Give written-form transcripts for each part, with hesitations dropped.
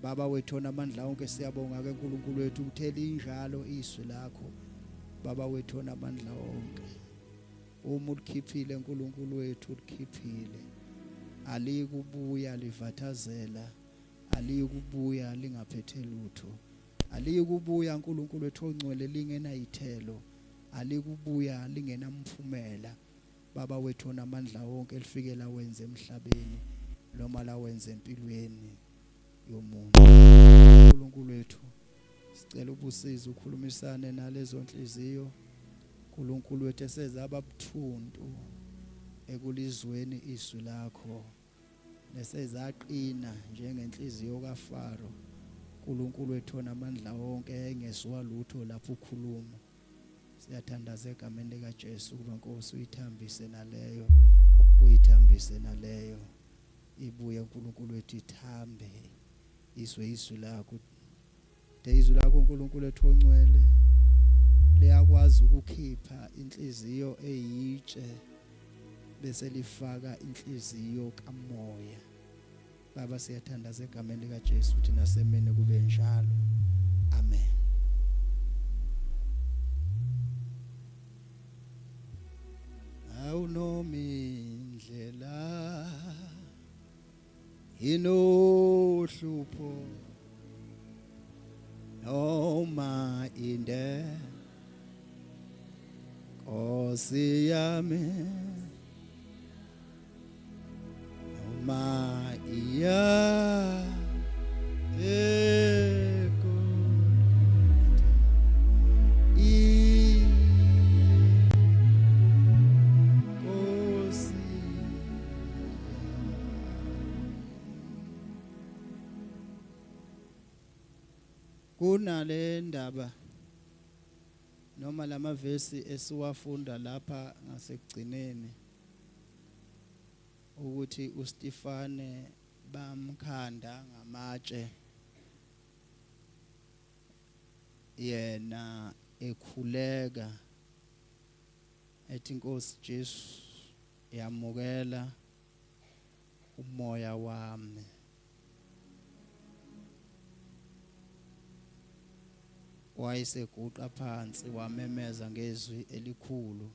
Baba wethu onamandla onke, siyabonga ke uNkulunkulu wethu ukuthi linjalo izwi lakho. Baba wethu onamandla onke, uma ulikhiphile uNkulunkulu wethu, ulikhiphile, alikubuya livathazela, aliyikubuya lingaphethe lutho, aliyikubuya uNkulunkulu wethu ongcwele lingenayithelo, alikubuya lingenamphumela. Baba wethu onamandla wonke, elifike lawenze emhlabeni noma lawenze empilweni yomuntu. uNkulunkulu wethu, sicela ubusize, ukhulumisane nalezo nhliziyo, uNkulunkulu wethu, esezaba buthuntu ekulizweni izwi lakho, nesezaqina njengenhliziyo kaFaro, uNkulunkulu wethu onamandla wonke, engezwa lutho lapho ukhuluma. Siyathandaza egameni likaJesu ukuba Nkosi uyithambise naleyo, uyithambise naleyo, ibuye uNkulunkulu wethu ithambe, izwe izwi lakho. De izwi lakho uNkulunkulu wethu ongcwele liyakwazi ukukhipha inhliziyo eyitshe bese lifaka inhliziyo kamoya. Baba, siyathandaza egameni likaJesu ukuthi nasemini kube njalo. Amen. Awunomindlela inohlupho noma inde, Nkosi yami, noma iya eGolgotha, iNkosi. Kunale ndaba noma lamavesi esiwafunda lapha ngasekugcineni ukuthi uStefane bamkhanda ngamatshe, yena ekhuleka ethi, "Inkosi Jesu, yamukela umoya wami." Wayeseguqa phansi, wamemeza ngezwi elikhulu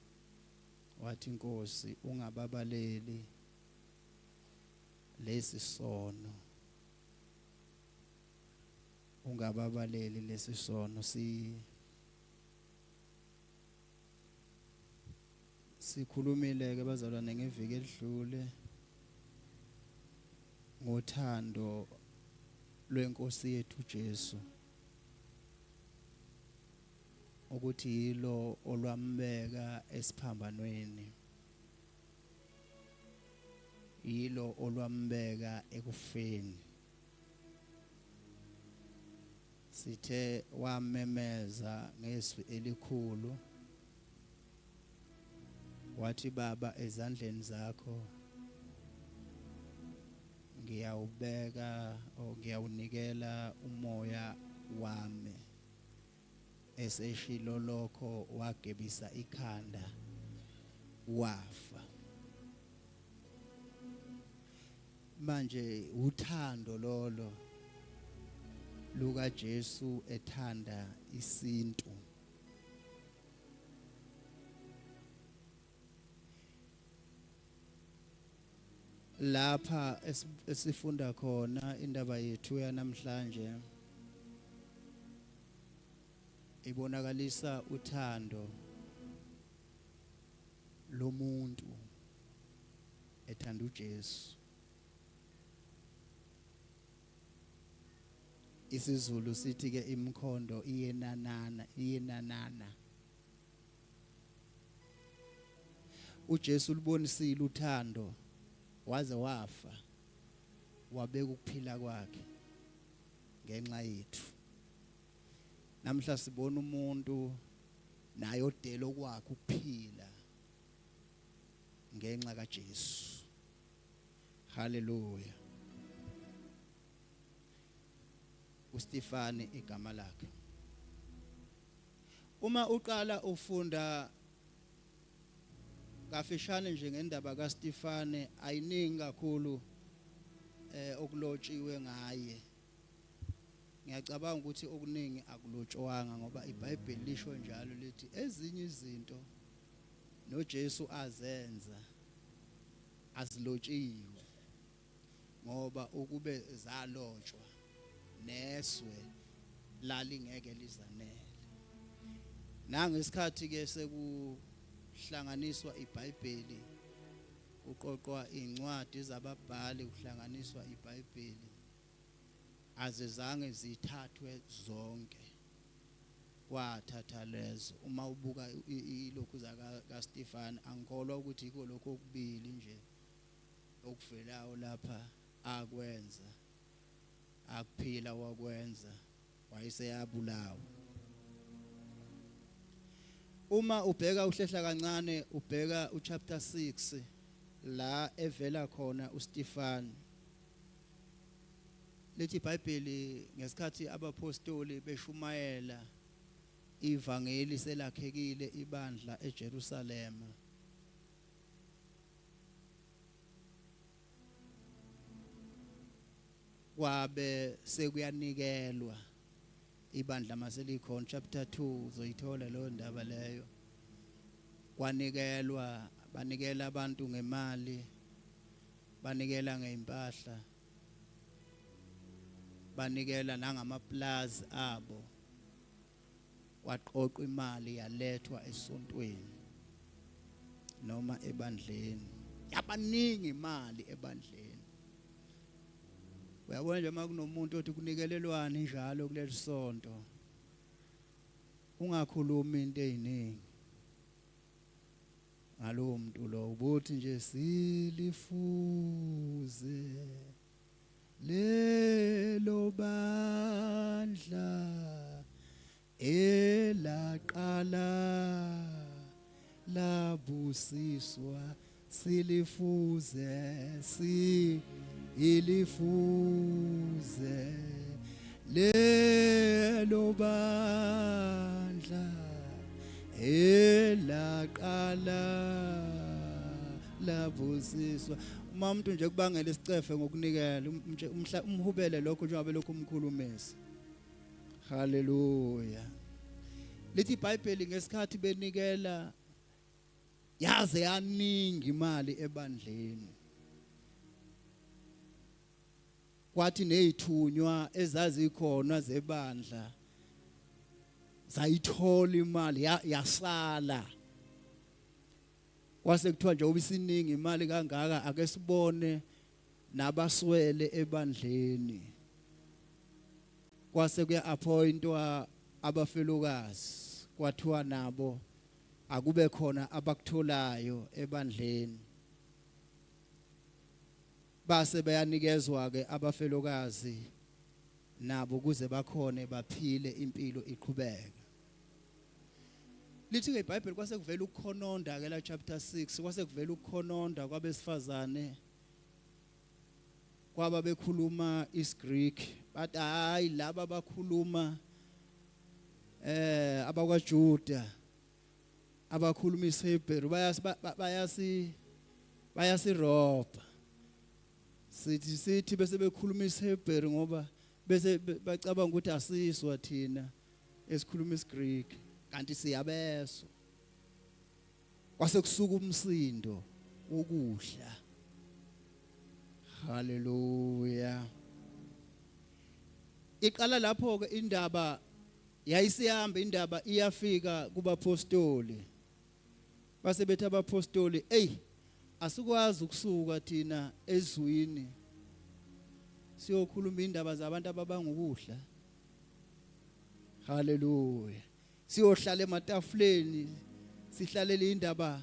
wathi, "Nkosi, ungababaleli lesi sono, ungababaleli lesi sono." Si sikhulumile ke bazalwane ngeviki elidlule ngothando lwenkosi yethu Jesu, ukuthi yilo olwambeka esiphambanweni, yilo olwambeka ekufeni. Sithe wamemeza ngezwi elikhulu wathi, "Baba, ezandleni zakho ngiyawubeka o ngiyawunikela umoya wami." Eseshilo lokho wagebisa ikhanda wafa. Manje uthando lolo luka Jesu ethanda isintu. Lapha esifunda khona indaba yethu yanamhlanje ibonakalisa uthando lomuntu ethanda uJesu. IsiZulu sithi ke imikhondo iyenanana, iyenanana. uJesu ulibonisile uthando waze wafa, wabeka ukuphila kwakhe ngenxa yethu. Namhla sibona umuntu naye odela okwakhe ukuphila ngenxa kaJesu. Haleluya. uStefani igama lakhe. Uma uqala ufunda kafishane nje ngendaba kaStefane, ayiningi kakhulu okulotshiwe ngaye. Ngiyacabanga ukuthi okuningi akulotshwanga ngoba iBhayibheli lisho njalo lithi ezinye izinto noJesu azenza azilotshiwe ngoba ukube zalotshwa neswe lalingeke lizanele. Nangesikhathi ke sekuhlanganiswa iBhayibheli kuqoqwa incwadi zababhali kuhlanganiswa iBhayibheli azizange zithathwe zonke kwathatha lezo uma ubuka ilokhu zaka kaStefan angikholwa ukuthi yiko lokho okubili nje okuvelayo lapha akwenza akuphila wakwenza wayeseyabulawa uma ubheka uhlehla kancane ubheka uchapter 6 la evela khona uStefan Lithi iBhayibheli ngesikhathi abaphostoli beshumayela ivangeli selakhekile ibandla eJerusalema. Kwabe sekuyanikelwa ibandla maselikhona chapter 2 uzoyithola leyo ndaba leyo. Kwanikelwa banikela abantu ngemali banikela ngeimpahla banikela nangamaplazi abo kwaqoqwa imali yalethwa esontweni noma ebandleni yabaningi imali ebandleni uyabona nje uma kunomuntu othi kunikelelwane njalo kuleli sonto ungakhulumi into eziningi ngalowo muntu lo ubuthi nje silifuze lelo bandla elaqala labusiswa silifuze si ilifuze lelo bandla elaqala labusiswa uma umuntu nje kubangela isicefe ngokunikela umhubele lokho njengoba lokhu umkhulumisa haleluya lithi iBhayibheli ngesikhathi benikela yaze yaningi imali ebandleni kwathi nezithunywa ezazikhona zebandla zayithola imali yasala kwase kuthiwa nje ubisiningi imali kangaka ake sibone nabaswele ebandleni kwase kuya appointwa abafelokazi kwathiwa nabo akube khona abakutholayo ebandleni base beyanikezwa ke abafelokazi nabo kuze bakhone baphile impilo iqhubeke lithi ke iBhayibheli kwase kuvela ukukhononda ke la chapter 6 kwase kuvela ukukhononda kwabesifazane kwaba bekhuluma isiGreek bathi hayi laba bakhuluma eh abakwaJuda abakhuluma isiHebheru bayasi bayasi bayasirobha sithi sithi bese bekhuluma isiHebheru ngoba bese bacabanga ukuthi asiswa thina esikhuluma isiGreek kanti siyabeswa kwase kusuka umsindo wokudla haleluya iqala lapho ke indaba yayisihamba indaba iyafika kubapostoli base bethi abapostoli ey asikwazi ukusuka thina ezwini siyokhuluma indaba zabantu ababanga ukudla haleluya siyohlala ematafuleni sihlalele indaba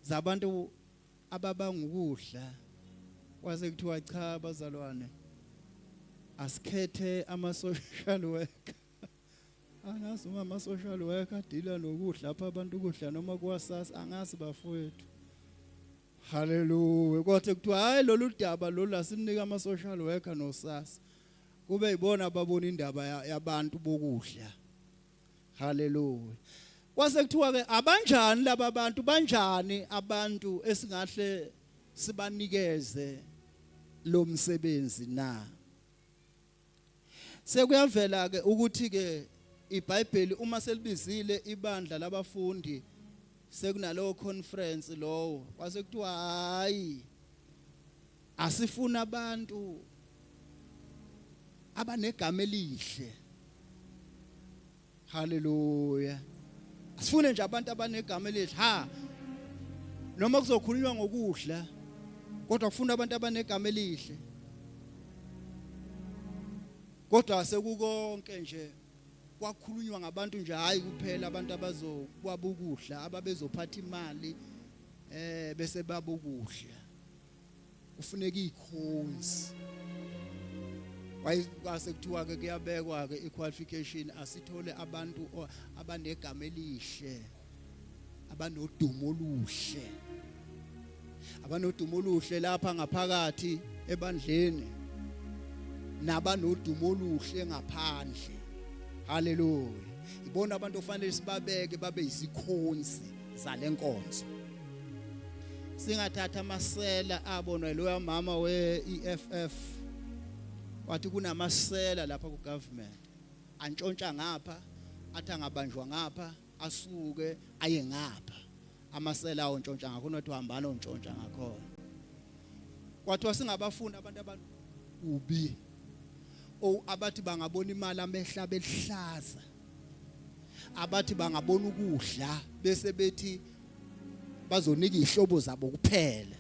zabantu ababanga ukudla kwase kuthiwa cha bazalwane asikhethe ama social worker angazi uma ama social worker adila nokudla apha abantu ukudla noma kuwasasa angazi bafowethu haleluya kodwa kuthiwa hayi lolu daba lolu asimnika ama social worker nosasa kube yibona ababona indaba yabantu bokudla Haleluya. Kwase kuthiwa ke abanjani laba bantu banjani abantu esingahle sibanikeze lo msebenzi na? Sekuyavela ke ukuthi ke iBhayibheli uma selibizile ibandla labafundi sekunalowo conference lowo kwase kuthiwa hayi asifuna abantu abanegama elihle. Haleluya. Asifune nje abantu abanegama elihle. Ha. Noma kuzokhulunywa ngokudla kodwa kufuna abantu abanegama elihle. Kodwa sekukonke nje kwakhulunywa ngabantu nje hayi kuphela abantu abazokwaba ukudla ababezophatha imali eh bese babukudla. Kufuneka ikhonzi. Kwase kuthiwa ke kuyabekwa ke iqualification asithole abantu abanegama elihle abanodumo oluhle abanodumo oluhle lapha ngaphakathi ebandleni nabanodumo oluhle ngaphandle. Haleluya. Ibona abantu ofanele sibabeke babe izikhonzi zalenkonzo. Singathatha amasela abonwa loya mama we-EFF wathi kunamasela lapha ku-government antshontsha ngapha athi angabanjwa ngapha asuke aye ngapha amasela awontshontsha ngakhona wathi hambani ontshontsha ngakhona. Kwathiwa singabafuni abantu abanubi o abathi bangabona imali amehla behlaza abathi bangabona ukudla bese bethi bazonika izihlobo zabo kuphela.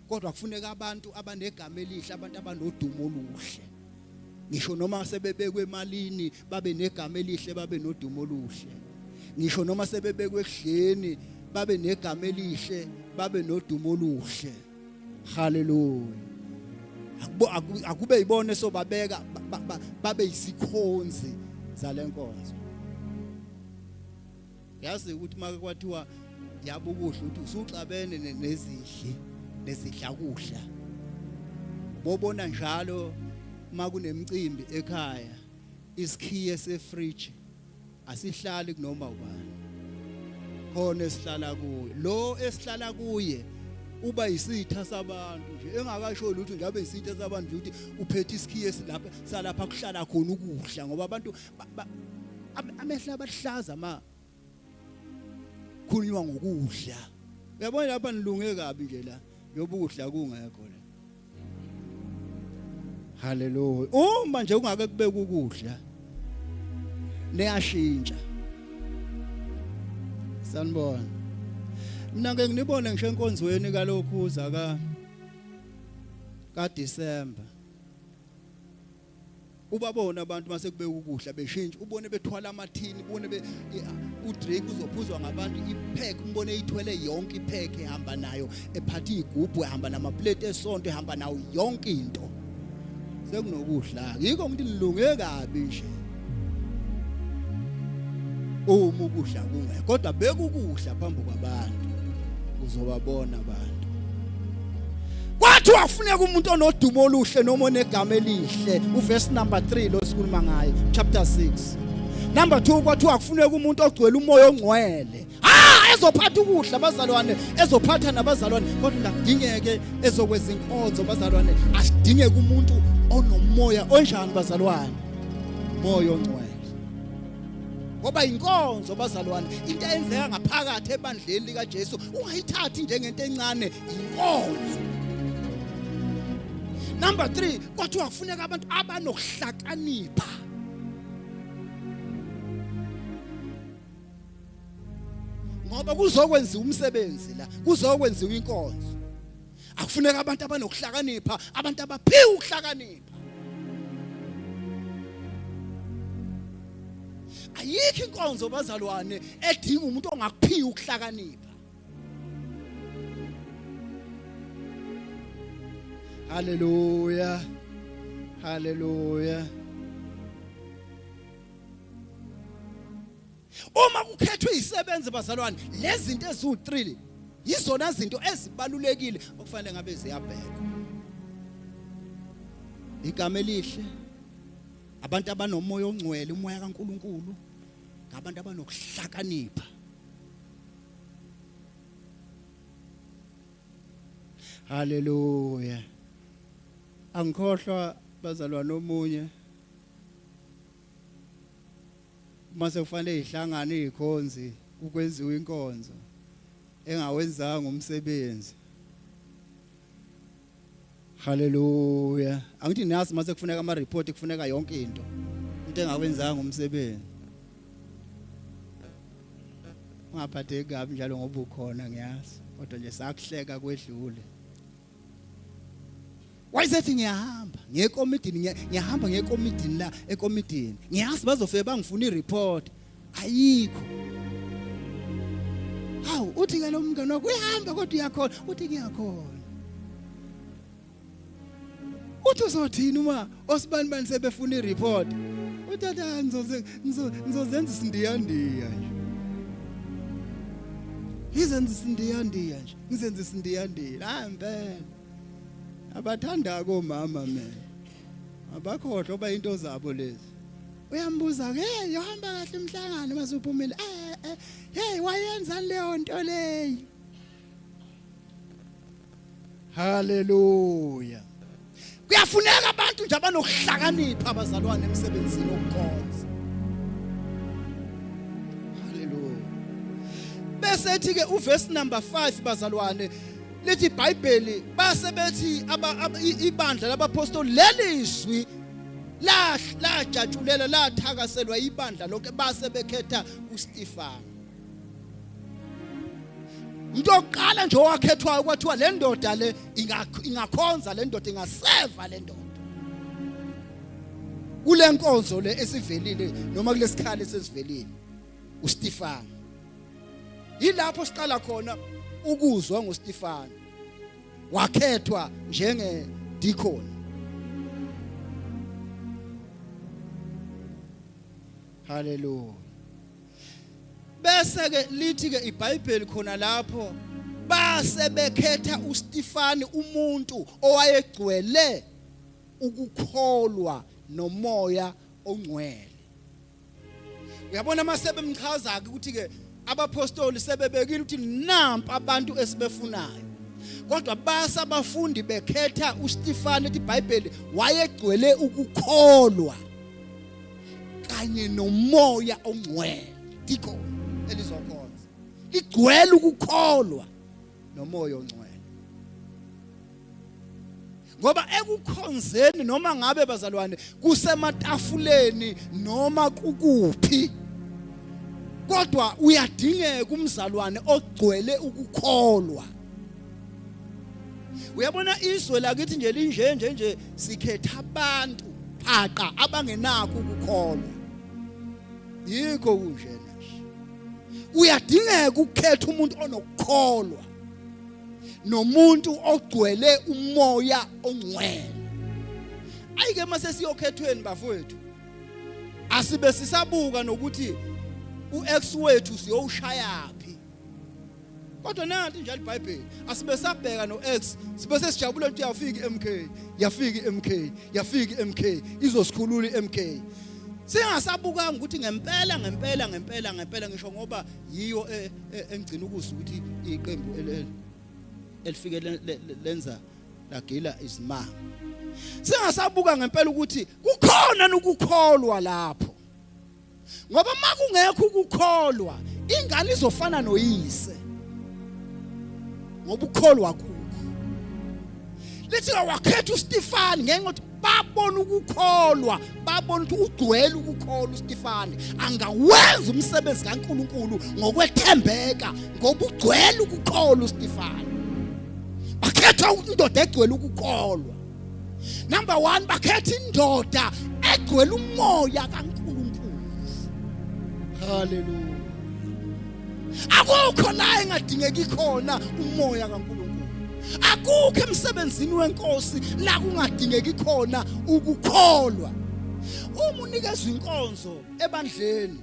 Kodwa kufuneka abantu abanegama elihle abantu abanodumo oluhle. Ngisho noma sebebekwe emalini babe negama elihle babe nodumo oluhle. Ngisho noma sebebekwe ekudleni babe negama elihle babe nodumo oluhle. Haleluya. Akube yibona sobabeka babe isikhonzi zalenkonzo. Yazi ukuthi make kwathiwa yabukuhle ukuthi usuxabene nezidli nezidla kudla. Bobona njalo makunemicimbi ekhaya isikhiye sefridge asihlali kunoma ubani. Khona esihlala kuye. Lo esihlala kuye uba yisitha sabantu nje engakasho lutho nje abe yisitha sabantu nje ukuthi uphethe isikhiye silapha salapha kuhlala khona ukudla ngoba abantu amehlo abahlaza ma khulunywa ngokudla. Uyabona lapha nilunge kabi nje la njengoba ukudla kungekho la. Haleluya. Uma nje ungake kubeka ukudla niyashintsha. Sanibona. Mina ngeke nginibone ngisho enkonzweni kalokhu uza ka ka December. Ubabona abantu mase kubeka ukudla beshintsha ubone bethwala amathini ubone be udrink uzophuzwa ngabantu ipack umbone ithwele yonke ipack ehamba nayo ephatha igubhu ehamba namaplate esonto ehamba nawo yonke into. Sekunokudla yikho ngithi nilunge kabi nje. Uma ukudla kungekho kodwa beka ukudla phambi kwabantu uzobabona abantu. Kwathiwa kufuneka umuntu onodumo oluhle noma onegama elihle uverse number 3 lo sikhuluma ngayo chapter 6. Number 2 kwathiwa kufuneka umuntu ogcwele umoya ongcwele. Ah ezophatha ukudla bazalwane ezophatha nabazalwane kodwa nakudingeke ezokwezinkonzo bazalwane asidingeke umuntu onomoya onjani bazalwane moya ongcwele. Ngoba inkonzo bazalwane into eyenzeka ngaphakathi ebandleni likaJesu ungayithathi njengento encane inkonzo. Number 3 kwathiwa kufuneka abantu abanokuhlakanipha. Ngoba kuzokwenziwa umsebenzi la, kuzokwenziwa inkonzo. Akufuneka abantu abanokuhlakanipha, abantu abaphiwe ukuhlakanipha. Ayikho inkonzo bazalwane edinga umuntu ongakuphiwa ukuhlakanipha. Haleluya. Haleluya. Uma kukhethwe izisebenzi bazalwane lezi zinto eziwu3 yizona zinto ezibalulekile okufanele ngabe ziyabhekwa. Igama elihle abantu abanomoya ongcwele umoya kaNkuluNkulu ngabantu abanokuhlakanipha. Haleluya. Angikhohlwa bazalwane omunye. Uma sekufanele ihlangane izikhonzi ukwenziwa inkonzo engawenzanga umsebenzi. Haleluya. Angithi niyazi mase kufuneka ama report, kufuneka yonke into. Into engawenzanga umsebenzi. Ungaphatheki kabi njalo ngoba ukhona, ngiyazi. Kodwa nje sakuhleka kwedlule. Wayesethi ngiyahamba ngiye ekomidini, ngiyahamba ngiye ekomidini la ekomidini. Ngiyazi bazofike bangifuna ireport. Ayikho. Hawu, uthi ke lo mngane wakho uyahamba kodwa uyakhona, uthi ngiyakhona. Uthi uzothini uma osibani bani sebefuna ireport? Uthi athi ngizozenza isindiyandiya nje. Ngizenza isindiyandiya nje, ngizenza isindiyandiya. Hayi impela. Abathanda komama mina. Abakhohlwa ba into zabo lezi. Uyambuza ke, hey, yohamba kahle umhlangano masuphumile. Eh eh, hey, wayenza leyo nto leyo. Haleluya. Kuyafuneka abantu nje abanokuhlakanipha abazalwane emsebenzini wokukhonza. Haleluya. Bese ethi ke uverse number 5 bazalwane, lithi iBhayibheli base bethi ibandla labapostoli lelizwi la lajatshulela lathakaselwa ibandla lonke, base bekhetha uStefan. Umuntu oqala nje owakhethwayo kwathiwa le ndoda le ingakhonza, le ndoda ingaseva, le ndoda kule nkonzo le esivelile noma kulesikhali esesivelile, uStefan. Yilapho siqala khona ukuzwa ngoStefan, wakhethwa njenge deacon. Haleluya. Bese ke lithi ke iBhayibheli khona lapho, base bekhetha uStefani, umuntu owayegcwele ukukholwa nomoya ongcwele. Uyabona mase bemchaza ke ukuthi ke abapostoli sebebekile ukuthi nampa abantu esibefunayo, kodwa basa abafundi bekhetha uStefani, ethi iBhayibheli wayegcwele ukukholwa kanye nomoya ongcwele. Diko elizokhonza ligcwele ukukholwa nomoya ongcwele, ngoba ekukhonzeni noma ngabe bazalwane kusematafuleni noma kukuphi, kodwa uyadingeka umzalwane ogcwele ukukholwa. Uyabona izwe lakithi nje linje nje nje, sikhetha abantu phaqa abangenakho ukukholwa, yikho kunjena nje. Uyadingeka ukukhetha umuntu onokukholwa nomuntu ogcwele umoya ongcwele. Ayike mase siyokhethweni bafowethu, asibe sisabuka nokuthi uex wethu siyowushayaphi, kodwa nanti njalo iBhayibheli, asibe sabheka noex, sibe sesijabula ukuthi yafika iMK, yafika iMK, yafika iMK, izosikhulula iMK, singasabukanga ukuthi ngempela ngempela ngempela ngempela, ngisho ngoba yiyo engigcina ukuzwa ukuthi iqembu elifike lenza lagila izimanga, singasabuka ngempela ukuthi kukhona ukukholwa lapho, ngoba makungekho ukukholwa ingane izofana noyise, ngoba ukukholwa kukho. Lithi wakhetha uStefani ngenxa yokuthi babona ukukholwa, babona ukuthi ugcwele ukukholwa uStefani, angawenza umsebenzi kaNkuluNkulu ngokwethembeka ngoba ugcwele ukukholwa uStefani. Bakhetha indoda egcwele ukukholwa. Number 1, bakhetha indoda egcwele umoya kaNkuluNkulu. Haleluya. Akukho la engadingeki khona umoya kaNkuluNkulu. Akukho emsebenzini wenkosi la kungadingeki khona ukukholwa. Uma unikezwa inkonzo ebandleni,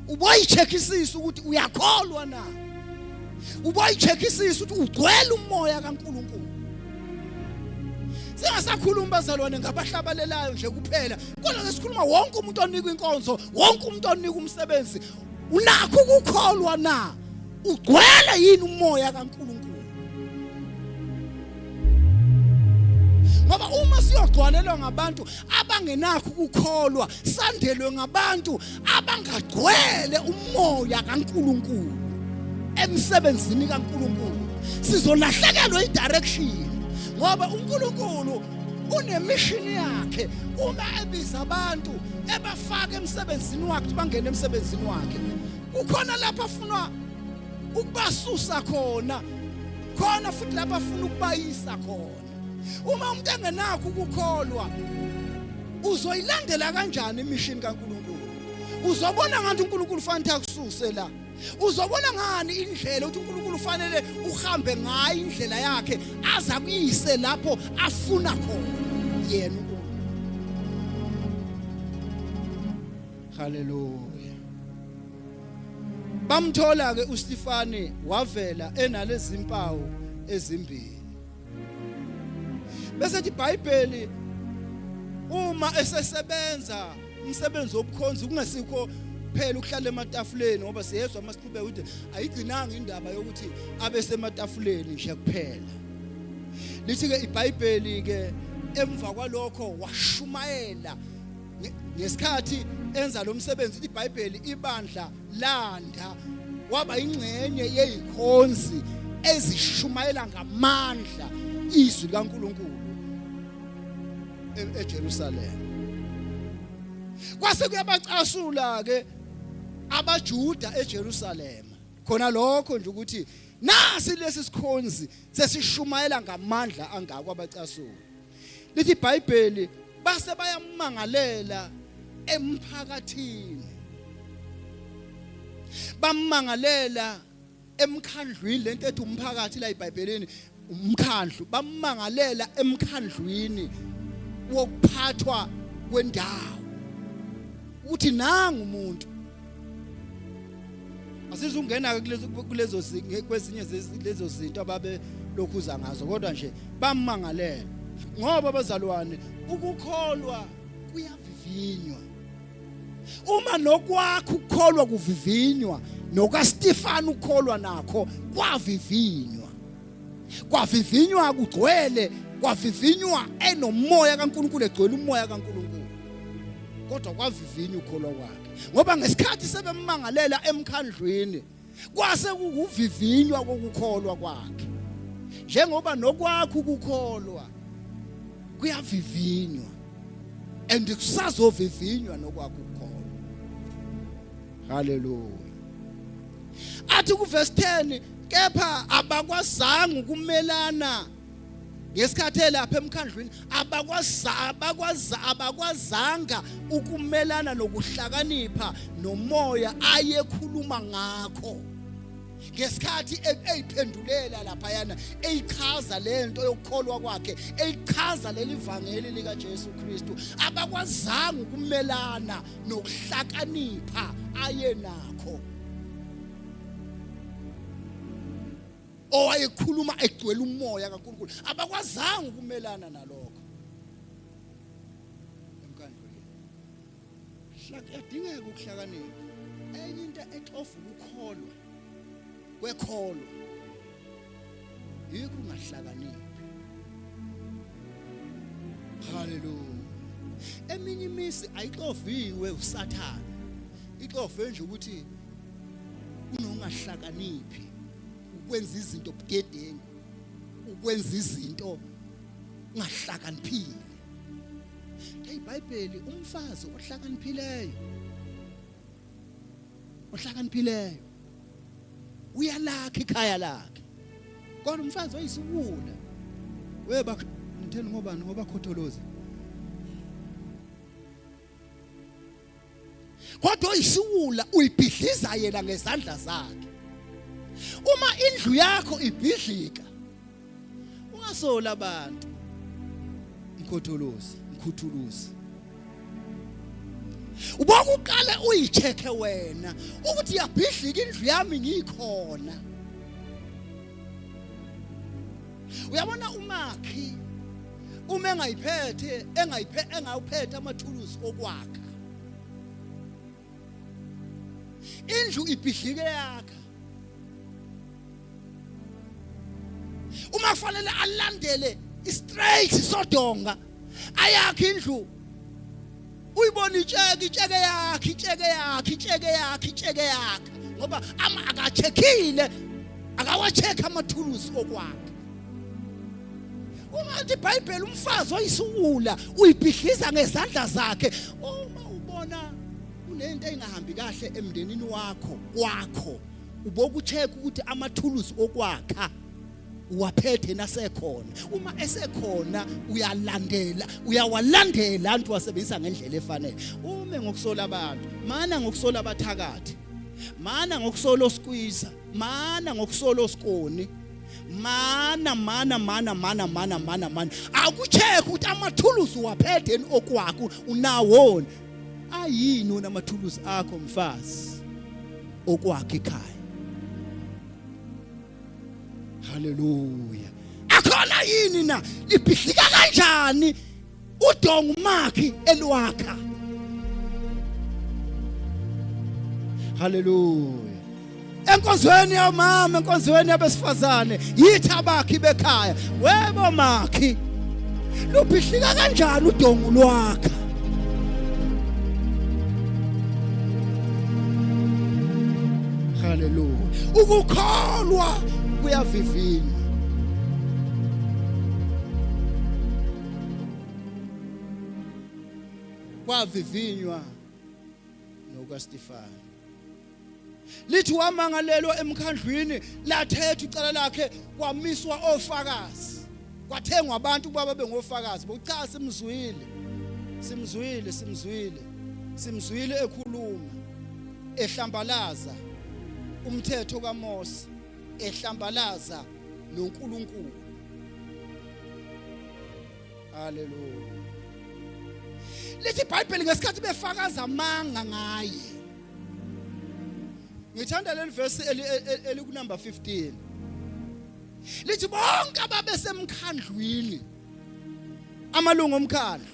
uboyicheckisisa ukuthi uyakholwa na, uboyicheckisisa ukuthi ugcwele umoya kaNkuluNkulu. Singasakhulumi bazalwane ngabahlabalelayo nje kuphela, kodwa sesikhuluma wonke umuntu onikwa inkonzo, wonke umuntu onikwa umsebenzi, unakho ukukholwa na, ugcwele yini umoya kaNkuluNkulu? Ngoba uma siyogcwalelwa ngabantu abangenakho ukukholwa, sandelwe ngabantu abangagcwele umoya kaNkuluNkulu emsebenzini kaNkuluNkulu, sizolahlekelwa idirection, ngoba uNkulunkulu unemishini yakhe. Uma ebiza abantu ebafaka emsebenzini wakhe, bangene emsebenzini wakhe, kukhona lapho afunwa ukubasusa khona, khona futhi lapho afuna ukubayisa khona. Uma umuntu engenakho ukukholwa, uzoyilandela kanjani imishini kaNkuluNkulu? Uzobona ngathi uNkulunkulu ufanele akususe la? Uzobona ngani indlela ukuthi uNkulunkulu ufanele uhambe ngayo indlela yakhe aza kuyise lapho afuna khona yena uNkulunkulu? Haleluya. Bamthola ke uStefane, wavela enalezi mpawu ezimbili. Bese ethi iBhayibheli, uma esesebenza umsebenzi wobukhonzi, kungesikho phela ukuhlala ematafuleni, ngoba siyezwa masiqhubeka ukuthi ayigcinanga indaba yokuthi abe sematafuleni nje kuphela. Lithi ke iBhayibheli ke, emva kwalokho washumayela. Ngesikhathi enza lo msebenzi, iBhayibheli, ibandla landa, waba ingxenye yezikhonzi ezishumayela ngamandla izwi likaNkuluNkulu eJerusalem. Kwase kuyabacasula ke abaJuda eJerusalem khona lokho nje, ukuthi nasi lesi sikhonzi sesishumayela ngamandla angako, abacasula. Lithi iBhayibheli, base bayamangalela emphakathini, bamangalela emkhandlwini. Lento ethi umphakathi la eBhayibhelini umkhandlu. Bamangalela emkhandlwini wokuphathwa kwendawo ukuthi nangu umuntu. Asizungena ke kulezo kwezinye lezo zinto ababe lokhuza ngazo, kodwa nje bamangalela, ngoba abazalwane, ukukholwa kuyavivinywa. Uma nokwakho ukukholwa kuvivinywa, nokaStefan ukukholwa nakho kwavivinywa, kwavivinywa kugcwele, kwavivinywa enomoya kaNkuluNkulu, egcwele umoya kaNkuluNkulu, kodwa kwavivinywa ukukholwa kwakhe, ngoba ngesikhathi sebemmangalela emkhandlwini kwase kukuvivinywa kokukholwa kwakhe, njengoba nokwakho ukukholwa kuyavivinywa and kusazovivinywa nokwakho ukukholwa. Haleluya. Athi kuverse 10, kepha abakwazanga ukumelana ngesikhathi elapha emkhandlwini, abakwazanga ukumelana nokuhlakanipha nomoya ayekhuluma ngakho ngesikhathi eyiphendulela laphayana, eyichaza lento yokukholwa kwakhe, eyichaza leli vangeli likaJesu Kristu. Abakwazanga ukumelana nokuhlakanipha ayenakho, owayekhuluma egcwele umoya kaNkulunkulu. Abakwazanga ukumelana nalokho emkhandlwini. Kuyadingeka ukuhlakanipha. Enye into exova ukukholwa kwekholwa yikho ungahlakaniphi. Haleluya. Eminye imizi ayixoviwe uSathane, ixove nje ukuthi unongahlakaniphi, ukwenza izinto budedengu, ukwenza izinto ungahlakaniphile. IBhayibheli, umfazi ohlakaniphileyo, ohlakaniphileyo uyalakha ikhaya lakhe, kodwa umfazi oyisiwula, weba ngitheni, ngobani, ngoba khotholozi, kodwa oyisiwula uyibhidliza yena ngezandla zakhe. Uma indlu yakho ibhidlika, ungasola abantu, mkhotholozi, mkhuthuluzi. Uboka uqale uyicheck wena ukuthi iyabhidlika indlu yami ngikhona. Uyabona, umakhi uma engayiphethe, engayiphe, engawuphethe amathuluzi okwakha, indlu ibhidlike yakha. Uma kufanele alandele Straight sodonga ayakhe indlu uyibona itsheke itsheke yakhe itsheke yakhe itsheke yakhe itsheke yakhe ngoba akacheckile akawacheck amathulusi okwakhe. Uma lithi iBhayibheli umfazi oyisiwula uyibhidliza ngezandla zakhe. Uma ubona kunento engahambi kahle emndenini wakho kwakho ubokucheck ukuthi amathulusi okwakha uwaphethe nasekhona. Uma esekhona uyalandela uyawalandela antu wasebenzisa ngendlela efanele. Ume ngokusola abantu, mana ngokusola abathakathi, mana ngokusola oskwiza, mana ngokusola osikoni, mana mana mana mana mana mana mana. Akucheck ukuthi amathuluzi uwaphethe okwakho unawona. Ayini wona amathuluzi akho mfazi okwakhe ekhaya? Haleluya. Akhona yini na? Libhidlika kanjani udonga umakhi elwakha? Haleluya. Enkonzweni yomama, enkonzweni yabesifazane, yithi abakhi bekhaya. Webo makhi. Lubhidlika kanjani udonga lwakha? Haleluya. Ukukholwa kuyavivinywa. Kwavivinywa nokaStefani. Lithi wamangalelwa emkhandlwini lathetha icala lakhe kwamiswa ofakazi. Kwathengwa abantu ukuba babe ngofakazi. Bokucha simzwile. Simzwile, simzwile. Simzwile ekhuluma ehlambalaza umthetho kaMose, ehlambalaza noNkulunkulu. Haleluya. Lithi iBhayibheli ngesikhathi befakaza amanga ngaye. Ngithanda leli verse elikunumber 15. Lithi bonke ababesemkhandlwini amalungu omkhandlu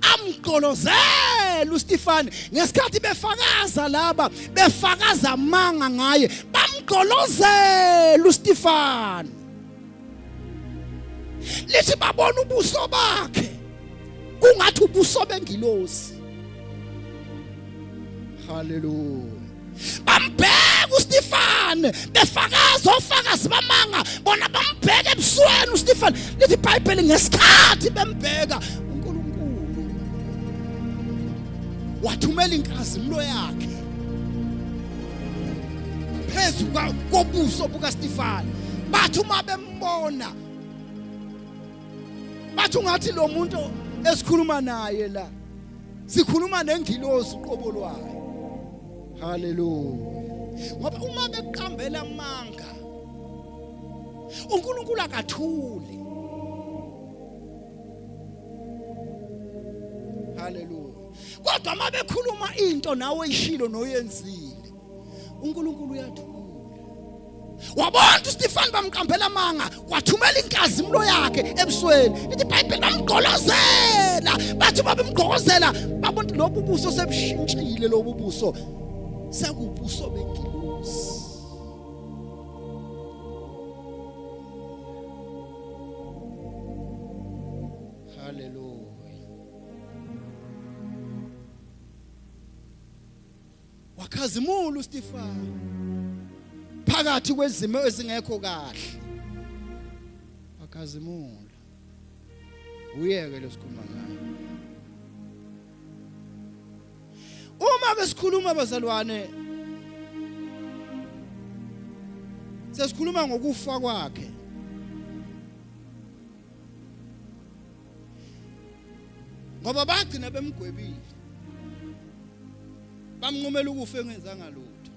amgqolozela uStefane ngesikhathi befakaza laba befakaza amanga ngaye bamgqolozela uStefane. Lithi babona ubuso bakhe kungathi ubuso bengilosi. Haleluya. Bambheka uStefane befakaza ofakazi bamanga bona bambheka ebusweni uStefane. Lithi iBhayibheli ngesikhathi bembheka uNkulunkulu wathumela inkazimulo yakhe phezu kobuso bukaStefane. Bathi uma bembona bathi ungathi lo muntu esikhuluma naye la sikhuluma nengilozi uqobo lwayo. Haleluya. Ngoba uma beqambela amanga uNkulunkulu akathuli. Haleluya. Kodwa uma bekhuluma into nawe oyishilo noyenzile uNkulunkulu uyathula. Wabona uStefan bamqambela amanga, wathumela inkazimulo yakhe ebusweni. Lithi iBhayibheli bamgqolozela, bathi uma bemgqolozela babona lobu buso sebushintshile, lobu buso sekubuso bengilosi. Haleluya. Wakhazimula uStefan phakathi kwezimo ezingekho kahle. Wakhazimula. Uyeke lesikhuluma ngayo. Uma ke sikhuluma bazalwane sesikhuluma ngokufa kwakhe. Ngoba bagcina bemgwebile. Bamnqumela ukufa engenzanga lutho.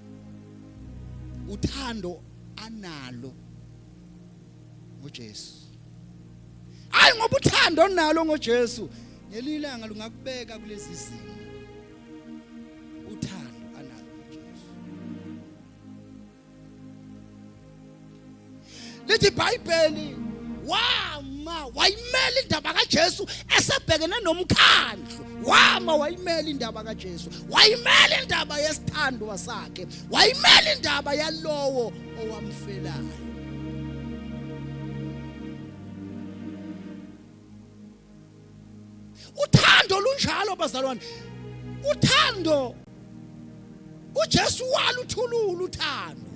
Uthando analo ngoJesu. Hayi ngoba uthando onalo ngoJesu ngelinye ilanga lungakubeka kulezi zimo. Uthando analo ngoJesu. Lithi iBhayibheli wama wayimela indaba kaJesu esebhekene nomkhandlu. Wama wayimela indaba kaJesu, wayimela indaba yesithandwa sakhe, wayimela indaba yalowo owamfelayo. bazalwane, uthando uJesu waluthulula uthando.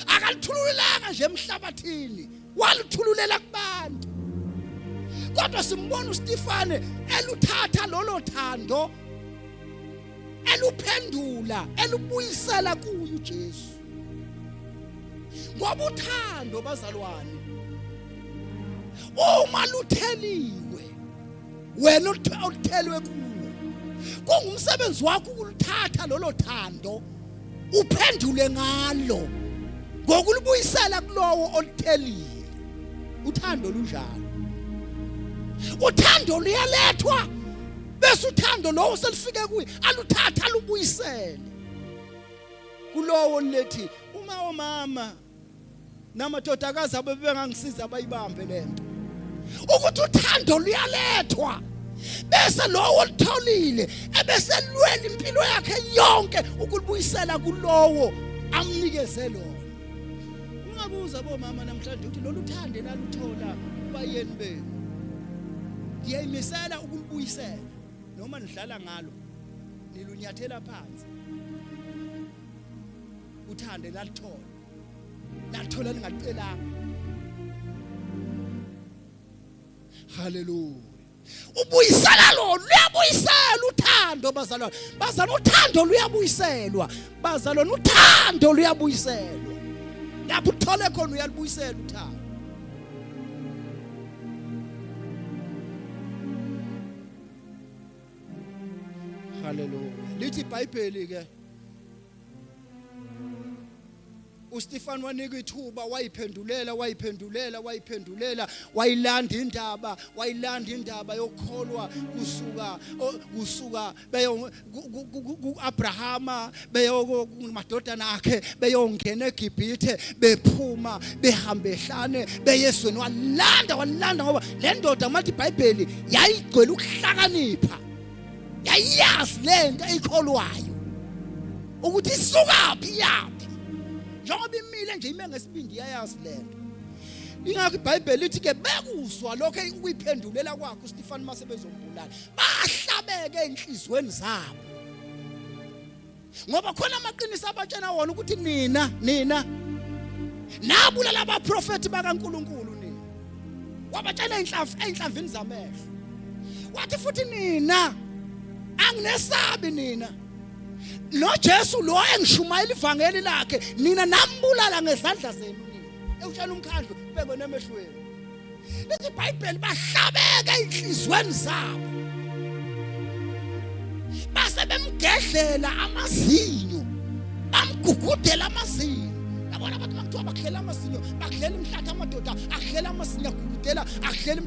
Akalithululelanga nje emhlabathini, waluthululela kubantu. Kodwa simbona uStefane eluthatha lolo thando, eluphendula, elubuyisela kuye uJesu. Ngoba uthando bazalwane uma lutheliwe wena oluthelwe kuwo, kungumsebenzi wakho ukuluthatha lolo thando uphendule ngalo ngokulubuyisela kulowo oluthelile. Uthando lunjalo, uthando luyalethwa bese uthando lowo selifike kuye aluthatha alubuyisele kulowo olulethi. Uma omama namadodakazi abo bengangisiza bayibambe lento ukuthi uthando luyalethwa bese lowo olutholile ebese lwela impilo yakhe yonke ukulubuyisela kulowo amnikeze lona. Ungabuza bomama namhlanje ukuthi lolu thando enaluthola kubayeni benu, ngiyayimisela ukulubuyisela noma nidlala ngalo nilunyathela phansi. Uthando enaluthola nalithola ningacelanga. Haleluya. Ubuyisela lo, luyabuyisela uthando bazalwane. Bazalwane, uthando luyabuyiselwa. Bazalwane, uthando luyabuyiselwa. Lapho uthole khona uyalubuyisela uthando. Haleluya. Lithi iBhayibheli ke uStefan wanika ithuba, wayiphendulela, wayiphendulela, wayiphendulela, wayilanda indaba, wayilanda indaba yokukholwa kusuka kusuka beyo kuAbrahama, beyo kumadodana akhe, beyongena eGibhithe, bephuma behambe ehlane beyezweni. Walanda, walanda ngoba le ndoda mathi iBhayibheli yayigcwele ukuhlakanipha, yayazi lento eyikholwayo ukuthi isukaphi yaphi. Njengoba imile nje ime ngesibindi, yayazi lento. Ingakho iBhayibheli lithi ke bekuzwa lokho ukuyiphendulela kwakhe uStefan mase bezombulala, bahlabeke enhlizweni zabo, ngoba khona amaqiniso abatshena wona ukuthi nina nina nabulala abaprofeti bakaNkuluNkulu nina. Wabatshela inhlamvu einhlamvini zamehlo, wathi futhi nina anginesabi nina, noJesu lo engishumayela ivangeli lakhe nina nambulala ngezandla zenu nina. Ewutshela umkhandlu ubekwe nemehlweni. Lithi iBhayibheli bahlabeka enhlizweni zabo, base bemgedlela amazinyo, bamgugudela amazinyo. Yabona abantu bakuthiwa bakudlela amazinyo, bakudlela imihlatha, amadoda akudlela amazinyo, agugudela, akudlela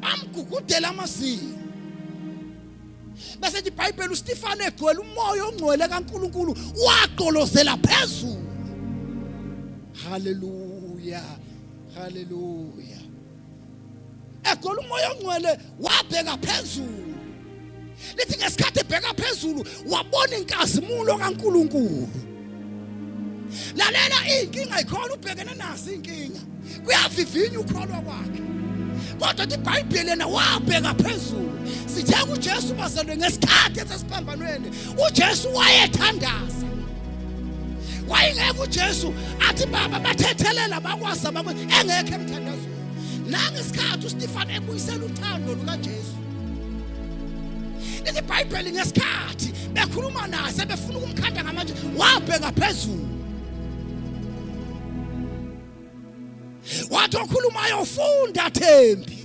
bamgugudela amazinyo. Bese ithi iBhayibheli uStefano egcwele umoya ongcwele kaNkuluNkulu wagqolozela phezulu. Haleluya, haleluya. Egcwele umoya ongcwele wabheka phezulu. Lithi ngesikhathi ebheka phezulu wabona inkazimulo kaNkuluNkulu. Lalela, inkinga ikhona, ubhekene nazo inkinga, kuyavivinya ukholwa kwakhe, kodwa iBhayibheli yena wabheka phezulu. Sithe kuJesu bazelwe ngesikhathi esesiphambanweni, uJesu wayethandaza. Wayengeke uJesu athi baba bathethelela bakwazi abakwenza engekho emthandazweni. Nangesikhathi uStefan ebuyisela uthando lukaJesu, lithi iBhayibheli ngesikhathi bekhuluma naye sebefuna ukumkhanda ngamatshe, wabheka phezulu wathi okhulumayo funda Thembi.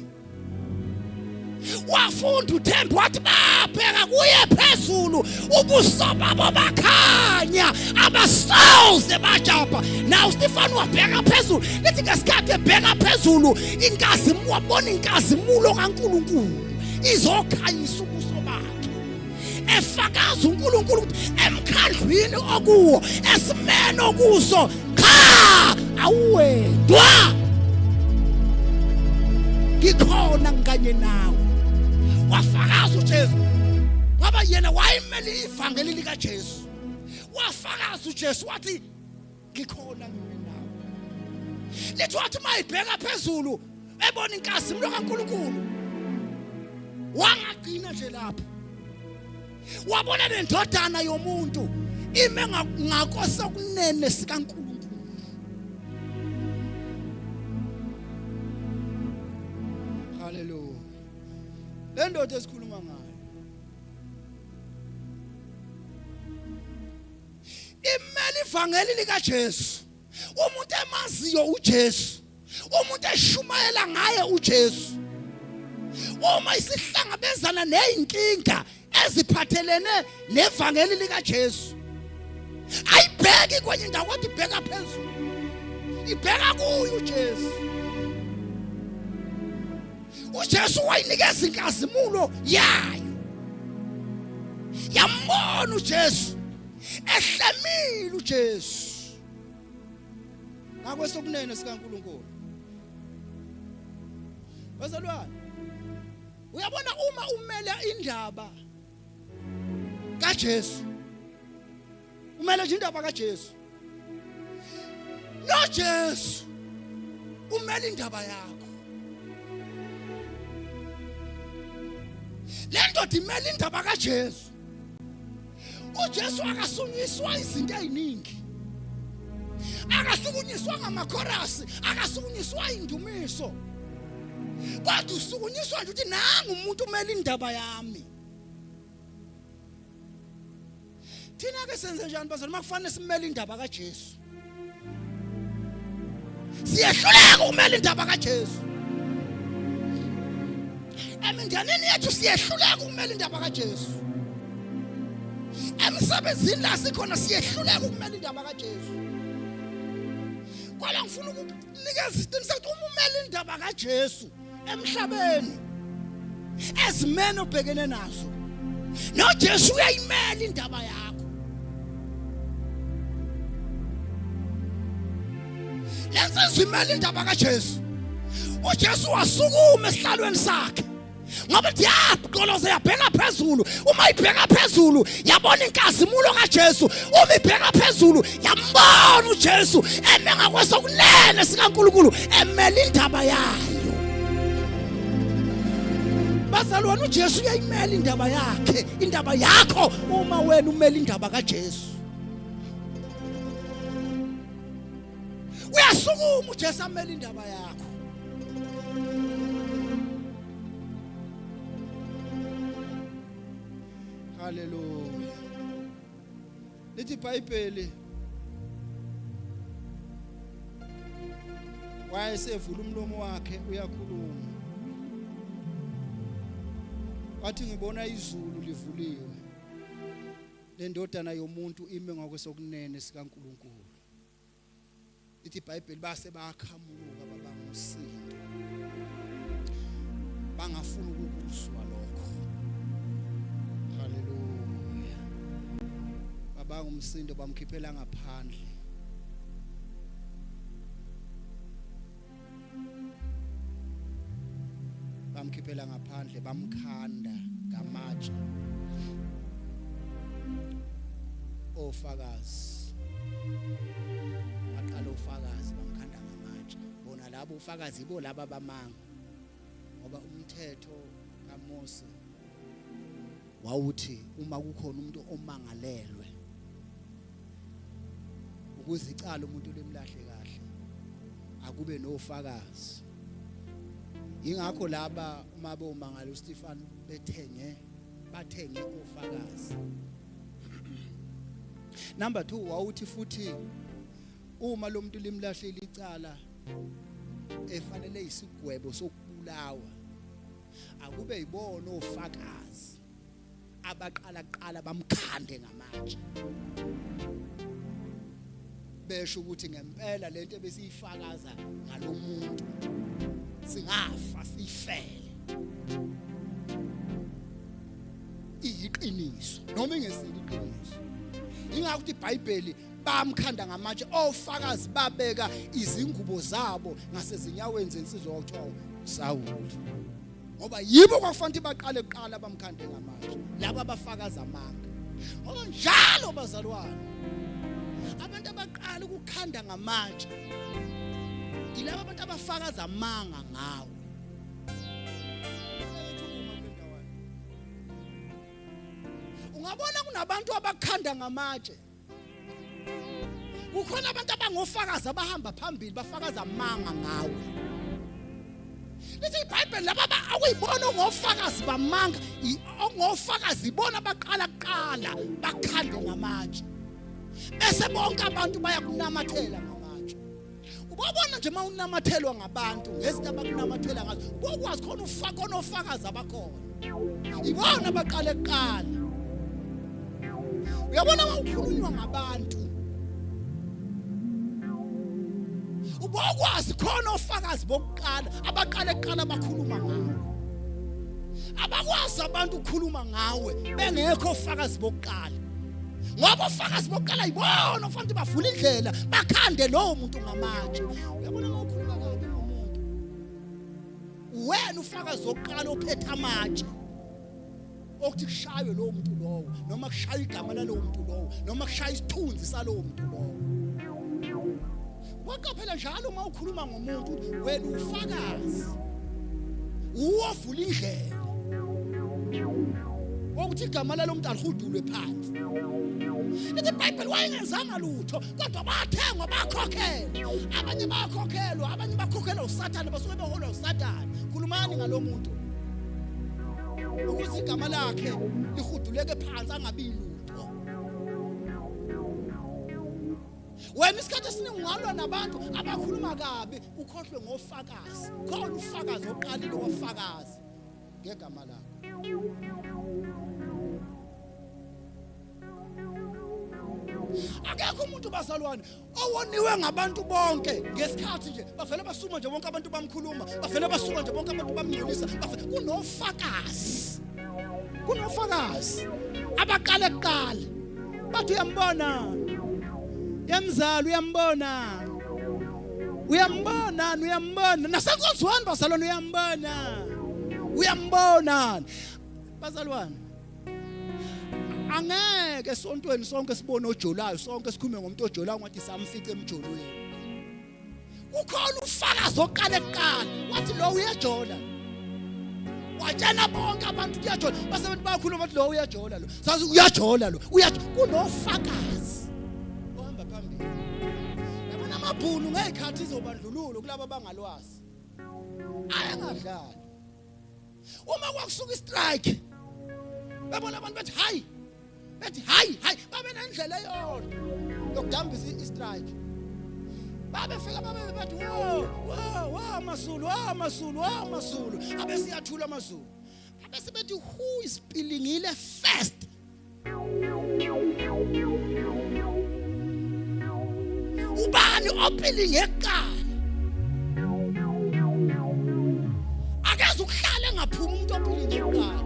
Wafunda uThembi, wathi babheka kuye phezulu, ubuso babo bakhanya, abasoze bajabha. Naw Stefan wabheka phezulu, lithi ngesikhathi ebheka phezulu inkazimulo, wabona inkazimulo kaNkuluNkulu izokhanyisa ubuso bakhe, efakaza uNkulunkulu ukuthi emkhandlwini okuwo, esimeni okuso, cha, awuwedwa, ngikhona ngikanye nawe. Wafakaza uJesu ngoba yena wayemele ivangeli likaJesu. Wafakaza uJesu wathi ngikhona ngime nawe. Lithi wathi mayibheka phezulu Ebona inkazimulo kaNkulunkulu. Wangagcina nje lapho. Wabona nendodana yomuntu ime ngakosokunene sikaNkulunkulu. Hallelujah. Le ndoda esikhuluma ngayo imele ivangeli likaJesu. Umuntu emaziyo uJesu, umuntu eshumayela ngaye uJesu. Uma isihlangabezana nezinkinga eziphathelene nevangeli likaJesu, ayibheki kwenye indawo kodwa ibheka phezulu, ibheka kuye uJesu. uJesu wayinikeza inkazimulo yayo, yambona uJesu ehlemile uJesu ngakwesokunene sikaNkulunkulu. Bazalwane, uyabona uma umele indaba kaJesu, umele nje indaba kaJesu, noJesu umele indaba yakho. Le ndoda imele indaba kaJesu. uJesu akasunyiswa izinto eziningi, akasukunyiswa ngamakhorasi, akasukunyiswa indumiso, kodwa usukunyiswa nje ukuthi nangu umuntu umele indaba yami. Thina ke senze njani bazalwane uma kufanele simele indaba kaJesu? Siyehluleka ukumela indaba kaJesu. Emindenini yethu siyehluleka ukumela indaba kaJesu. Emsebenzini la sikhona siyehluleka ukumela indaba kaJesu. Kodwa ngifuna ukukunikeza isiqiniseko ukuthi uma umela indaba kaJesu emhlabeni, ezimeni obhekene nazo, noJesu uyayimela indaba yakho. Lensizwa imela indaba kaJesu. uJesu wasukuma esihlalweni sakhe ngoba ithi yaqoloza yabheka phezulu. Uma ibheka phezulu yabona inkazimulo kaJesu. Uma ibheka phezulu yambona uJesu eme ngakwesokunene sikaNkulunkulu emela indaba yayo. Bazalwane, uJesu uyayimela indaba yakhe, indaba yakho, uma wena umela indaba kaJesu. Uyasukuma uJesu amele indaba yakho. Haleluya. Lithi iBhayibheli wayesevula umlomo wakhe uyakhuluma, wathi ngibona izulu livuliwe nendodana yomuntu ime ngakwesokunene sikaNkulunkulu. Lithi iBhayibheli base bayakhamuluka babanga umsindo, bangafuni ukukuzwa lokho. Haleluya. Babanga umsindo bamkhiphela ngaphandle. Bamkhiphela ngaphandle bamkhanda ngamatshe. Ofakazi baqala ofakazi bamkhanda ngamatshe. Bona labo ufakazi ibo laba bamanga, ngoba umthetho kaMose wawuthi uma kukhona umuntu omangalelwe ukuze icala umuntu limlahle kahle akube nofakazi. Ingakho laba uma bomangala uStefan bethenge bathenge ofakazi. Number 2, wawuthi futhi uma lo muntu limlahlile icala efanele isigwebo sokubulawa, akube yibona ofakazi abaqala kuqala bamkhande ngamatshe, besho ukuthi ngempela lento ebesiyifakaza ngalomuntu singafa sifele iyiqiniso noma ingesilo iqiniso. Ingakho ukuthi iBhayibheli bamkhanda ngamatshe ofakazi babeka izingubo zabo ngasezinyaweni zensizwa kwakuthiwa uSawuli, ngoba yibo kwakufanele baqale kuqala bamkhande ngamatshe laba abafakaza amanga. Ngoba njalo bazalwane, abantu abaqala ukukhanda ngamatshe Yilaba abantu abafakaza amanga ngawe. Ungabona kunabantu abakhanda ngamatshe. Kukhona abantu abangofakazi abahamba phambili bafakaza amanga ngawe. Lithi iBhayibheli laba akuyibona ongofakazi bamanga, ongofakazi ibona abaqala kuqala bakhande ngamatshe. Bese bonke abantu bayakunamathela ngamatshe. Ubobona nje uma unamathelwa ngabantu ngezinto abakunamathela ngazo, ubokwazi khona ufaka onofakazi abakhona. Ibona abaqale kuqala. Uyabona uma ukhulunywa ngabantu ubokwazi khona ofakazi bokuqala abaqale kuqala bakhuluma ngawe. Abakwazi abantu ukukhuluma ngawe bengekho ofakazi bokuqala. Ngoba ofakazi bokuqala yibona ofanele bavule indlela bakhande lowo muntu ngamatshe. Uyabona uma ukhuluma kabi ngomuntu wena ufakazi wokuqala ophethe amatshe okuthi kushaywe lowo muntu lowo noma kushaywe igama lalowo muntu lowo noma kushaywe isithunzi salowo muntu lowo. Waqaphela njalo uma ukhuluma ngomuntu wena ufakazi uwovula indlela wokuthi igama lalo muntu alihudulwe phansi. Lithi iBhayibheli wayengenzanga lutho kodwa bathengwa bakhokhelwa. Abanye bakhokhelwa, abanye bakhokhelwa uSathane, basuke beholwa uSathane. Khulumani ngalo muntu ukuze igama lakhe lihuduleke phansi angabi lutho. Wena isikhathi esiningi ungalwa nabantu abakhuluma kabi ukhohlwe ngofakazi. Khona ufakazi oqalile wafakazi ngegama lakho. Akekho umuntu bazalwane owoniwe ngabantu bonke ngesikhathi nje bavele basuma nje bonke abantu bamkhuluma, bavele basuka nje bonke abantu bamngcolisa, kunofakazi. Kunofakazi abaqale kuqala bathi uyambona yemzali uyambona uyambona uyambona nasenkonzweni bazalwane uyambona uyambona bazalwane. Angeke esontweni sonke sibone ojolayo, sonke sikhulume ngomuntu ojolayo ngathi samfica emjolweni. Kukhona ufakazi oqale kuqala wathi lo uyajola, watshela bonke abantu uyajola, base abantu bayakhuluma bathi lo uyajola lo, sazi uyajola lo, uyajola. Kunofakazi ohamba phambili. Yabona amabhunu ngey'khathi zobandlululo kulabo abangalwazi ayengadlali. Uma kwakusuka istrike babona abantu bathi hayi, bethi hayi hayi, babe nendlela eyodwa yokudambisa istrike. Babefika babe bathi wo wo wo amaZulu, wo amaZulu, wo amaZulu, abesiyathula amaZulu. Abese bethi who is pilingile first? Ubani opilinge kuqala? Akeze ukuhlala engaphumi umuntu opilinge kuqala.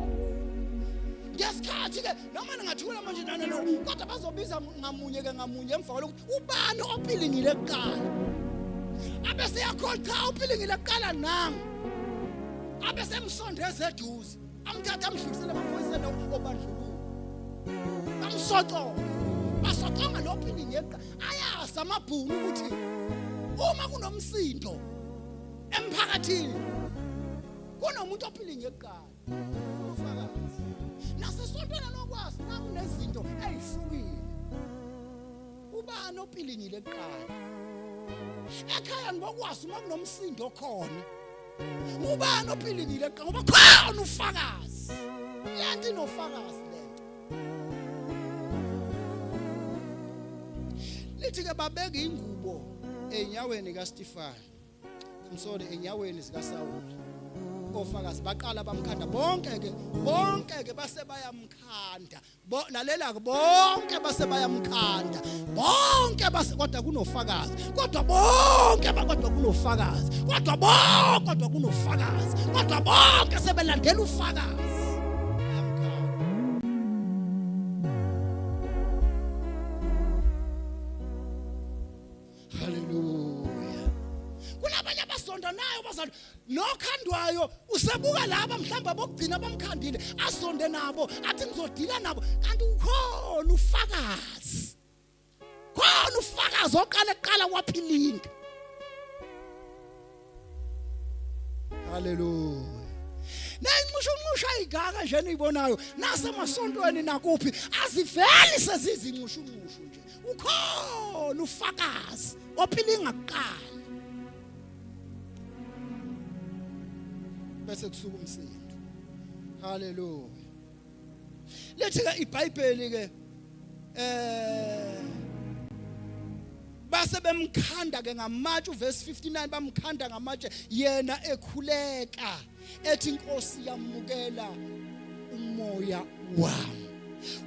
Ngesikhathi ke noma ningathula manje nana lo, kodwa bazobiza ngamunye ke ngamunye emva kwalokho ubani opilingile kuqala. Abese yakhola cha upilingile kuqala nami. Abese emsondeza eduze. Amthatha amdlulisele emaphoyiseni obandlululo. Bamsoconga. Basoconga lo pilinge kuqala. Ayazi amabhunu ukuthi uma kunomsindo emphakathini kunomuntu ophilinge kuqala. Ufakazi. Nasesontweni lokwazi nakunezinto ezihlukile. Ubani opilingile kuqala? Ekhaya ngibokwazi uma kunomsindo okhona. Ubani opilingile kuqala? Ngoba khona ufakazi. Lento inofakazi lento. Lithi ke babeka ingubo enyaweni kaStefani. I'm sorry, enyaweni zikaSawuli. Ofakazi baqala bamkhanda bonke ke, bonke ke base bayamkhanda. Lalela ke bonke base bayamkhanda. Bonke base kodwa kunofakazi. Kodwa bonke kodwa kunofakazi. Kodwa bonke kodwa kunofakazi. Kodwa bonke sebelandela ufakazi. Haleluya. Kunabanye abasondanayo bazalwane nokhandwayo usebuka laba mhlawumbe abokugcina abamkhandile asonde nabo athi ngizodila nabo, kanti ukhona ufakazi. Khona ufakazi oqala kuqala waphilinga. Haleluya. Nayinxushunxusha igaka nje niyibonayo nasemasontweni nakuphi aziveli sezizinxushunxushu nje. Ukhona ufakazi ophila ingakuqali. Bese kusuka umsindo. Haleluya. Lethi ke iBhayibheli ke base bemkhanda ke ngamatshe uverse 59 bamkhanda ngamatshe yena ekhuleka ethi inkosi yamukela umoya wami.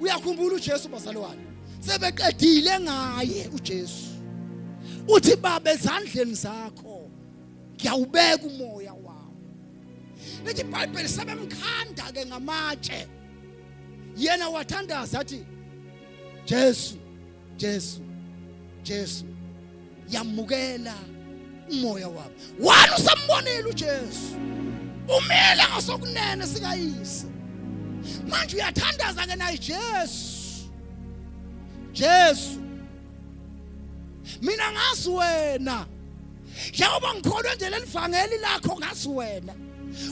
Uyakhumbula uJesu bazalwane, sebeqedile ngaye uJesu, uthi baba ezandleni zakho ngiyawubeka umoya wami. Lithi iBhayibheli sebemkhanda ke ngamatshe, yena wathandaza athi Jesu Jesu Jesu yamukela umoya wami. Wani usambonile uJesu umile ngasokunene sikayise, manje uyathandaza ke naye Jesu Jesu mina ngazi wena njengoba ngikholwe nje leli vangeli lakho ngazi wena,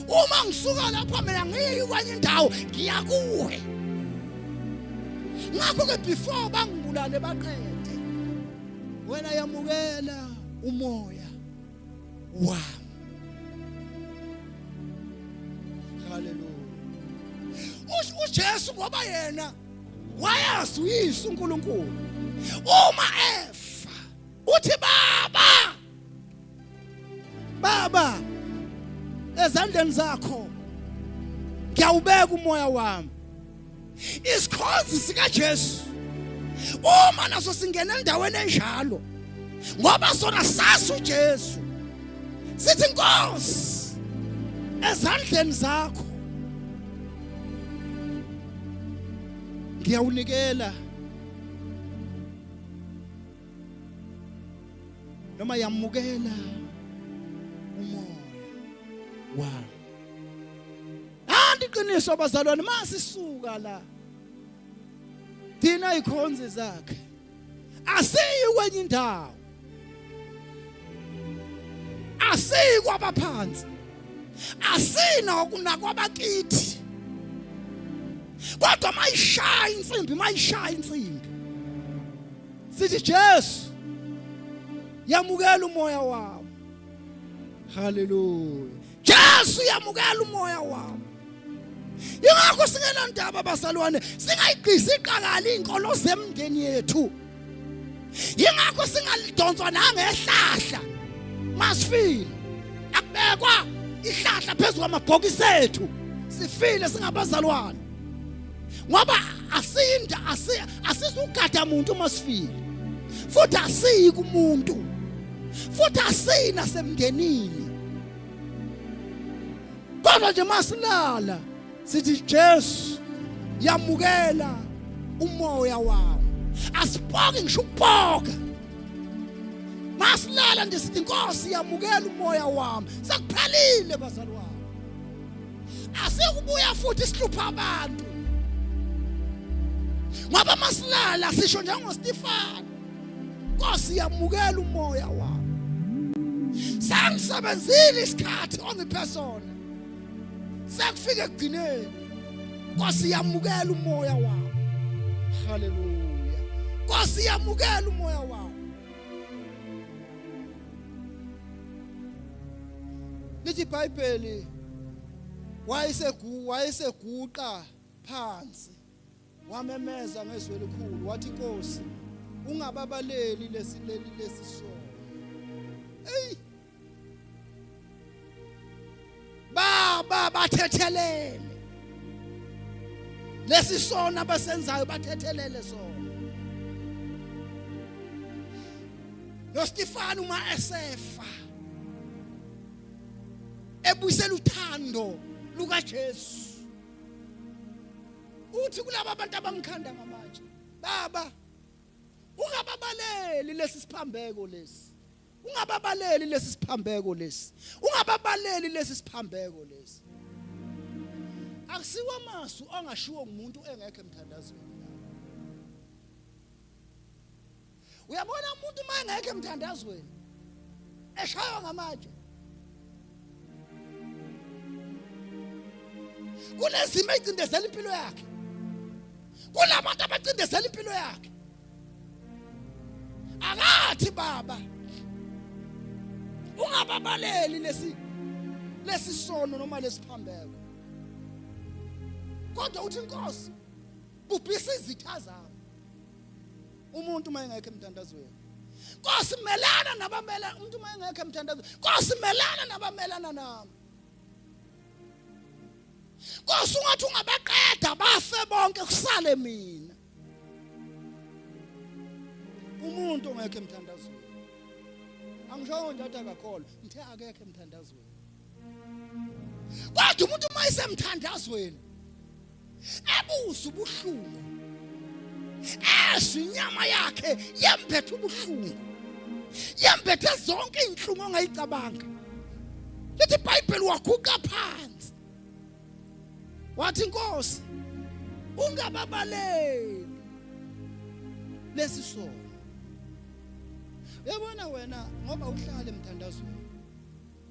uma ngisuka lapha mina ngiyi kwenye indawo ngiya kuwe. Ngakho ke before bangibulale baqede, wena yamukela umoya wami. Haleluya. UJesu ngoba yena wayazi uyise uNkulunkulu, uma efa uthi baba baba ezandleni zakho ngiyawubeka umoya wami. Isikhonzi sikaJesu uma naso singena endaweni enjalo, ngoba sona sazi uJesu, sithi Nkosi ezandleni zakho ngiyawunikela noma yamukela umoya wami. Anti iqiniso bazalwane, masisuka la thina ikhonzi zakhe asiyi kwenye indawo, asiyi kwabaphansi, asina kunakwabakithi, kodwa mayishaya insimbi, mayishaya insimbi sithi Jesu yamukela umoya wami. Haleluya. Jesu yamukela umoya wami. Ingakho singenandaba bazalwane, singayigqisi iqakala izinkolo zemndeni yethu. Ingakho singalidonswa nangehlahla masifile. Akubekwa ihlahla phezu kwamabhokisi ethu, sifile singabazalwane, ngoba asinda asizugada muntu uma sifile, futhi asiyi kumuntu, futhi asiyi nasemndenini. Kodwa nje masilala sithi Jesu yamukela umoya wami, asipoki ngisho ukupoka. Masilala nje sithi Nkosi yamukela umoya wami, sekuphelile bazalwane. Asikubuya futhi sihlupha abantu, ngoba masilala sisho njengoStefano, Nkosi yamukela umoya wami, sengisebenzile isikhathi ongiphe sona, sekufike ekugcineni, Nkosi yamukela umoya wami. Haleluya. Nkosi yamukela umoya wami. Lithi iBhayibheli wayeseguqa phansi wamemeza ngezwi elikhulu wathi Nkosi ungababaleli lesi leli lesi sono. Ey baba bathethelele lesi sono abasenzayo, bathethelele sona. NoStefan uma esefa ebuyisela uthando lukaJesu, uthi kulaba abantu abamkhanda ngamatshe, baba ungababaleli lesi siphambeko lesi, ungababaleli lesi siphambeko lesi, ungababaleli lesi siphambeko lesi. Akusiwo amasu angashiwo ngumuntu engekho emthandazweni. Uyabona umuntu uma engekho emthandazweni eshaywa ngamatshe, Kunezimo ezicindezela impilo yakhe. Kunabantu abacindezela impilo yakhe. Akathi baba ungababaleli lesi lesisono noma lesiphambeko. Kodwa uthi inkosi bhubhisa izitha zami. Umuntu uma engekho emthandazweni. Nkosi melana nabamela umuntu uma engekho emthandazweni. Nkosi melana nabamelana nami. Nkosi ungathi ungabaqeda bafe bonke kusale mina. Umuntu ongekho emthandazweni. Angishongo nje athi akakholwa, ngithe akekho emthandazweni. Kodwa umuntu uma esemthandazweni ebuza ubuhlungu ezwe inyama yakhe yembethe ubuhlungu yembethe zonke izinhlungu ongayicabanga lithi iBhayibheli waguqa phansi wathi inkosi ungababaleli lesi sono uyabona wena ngoba uhlala emthandazweni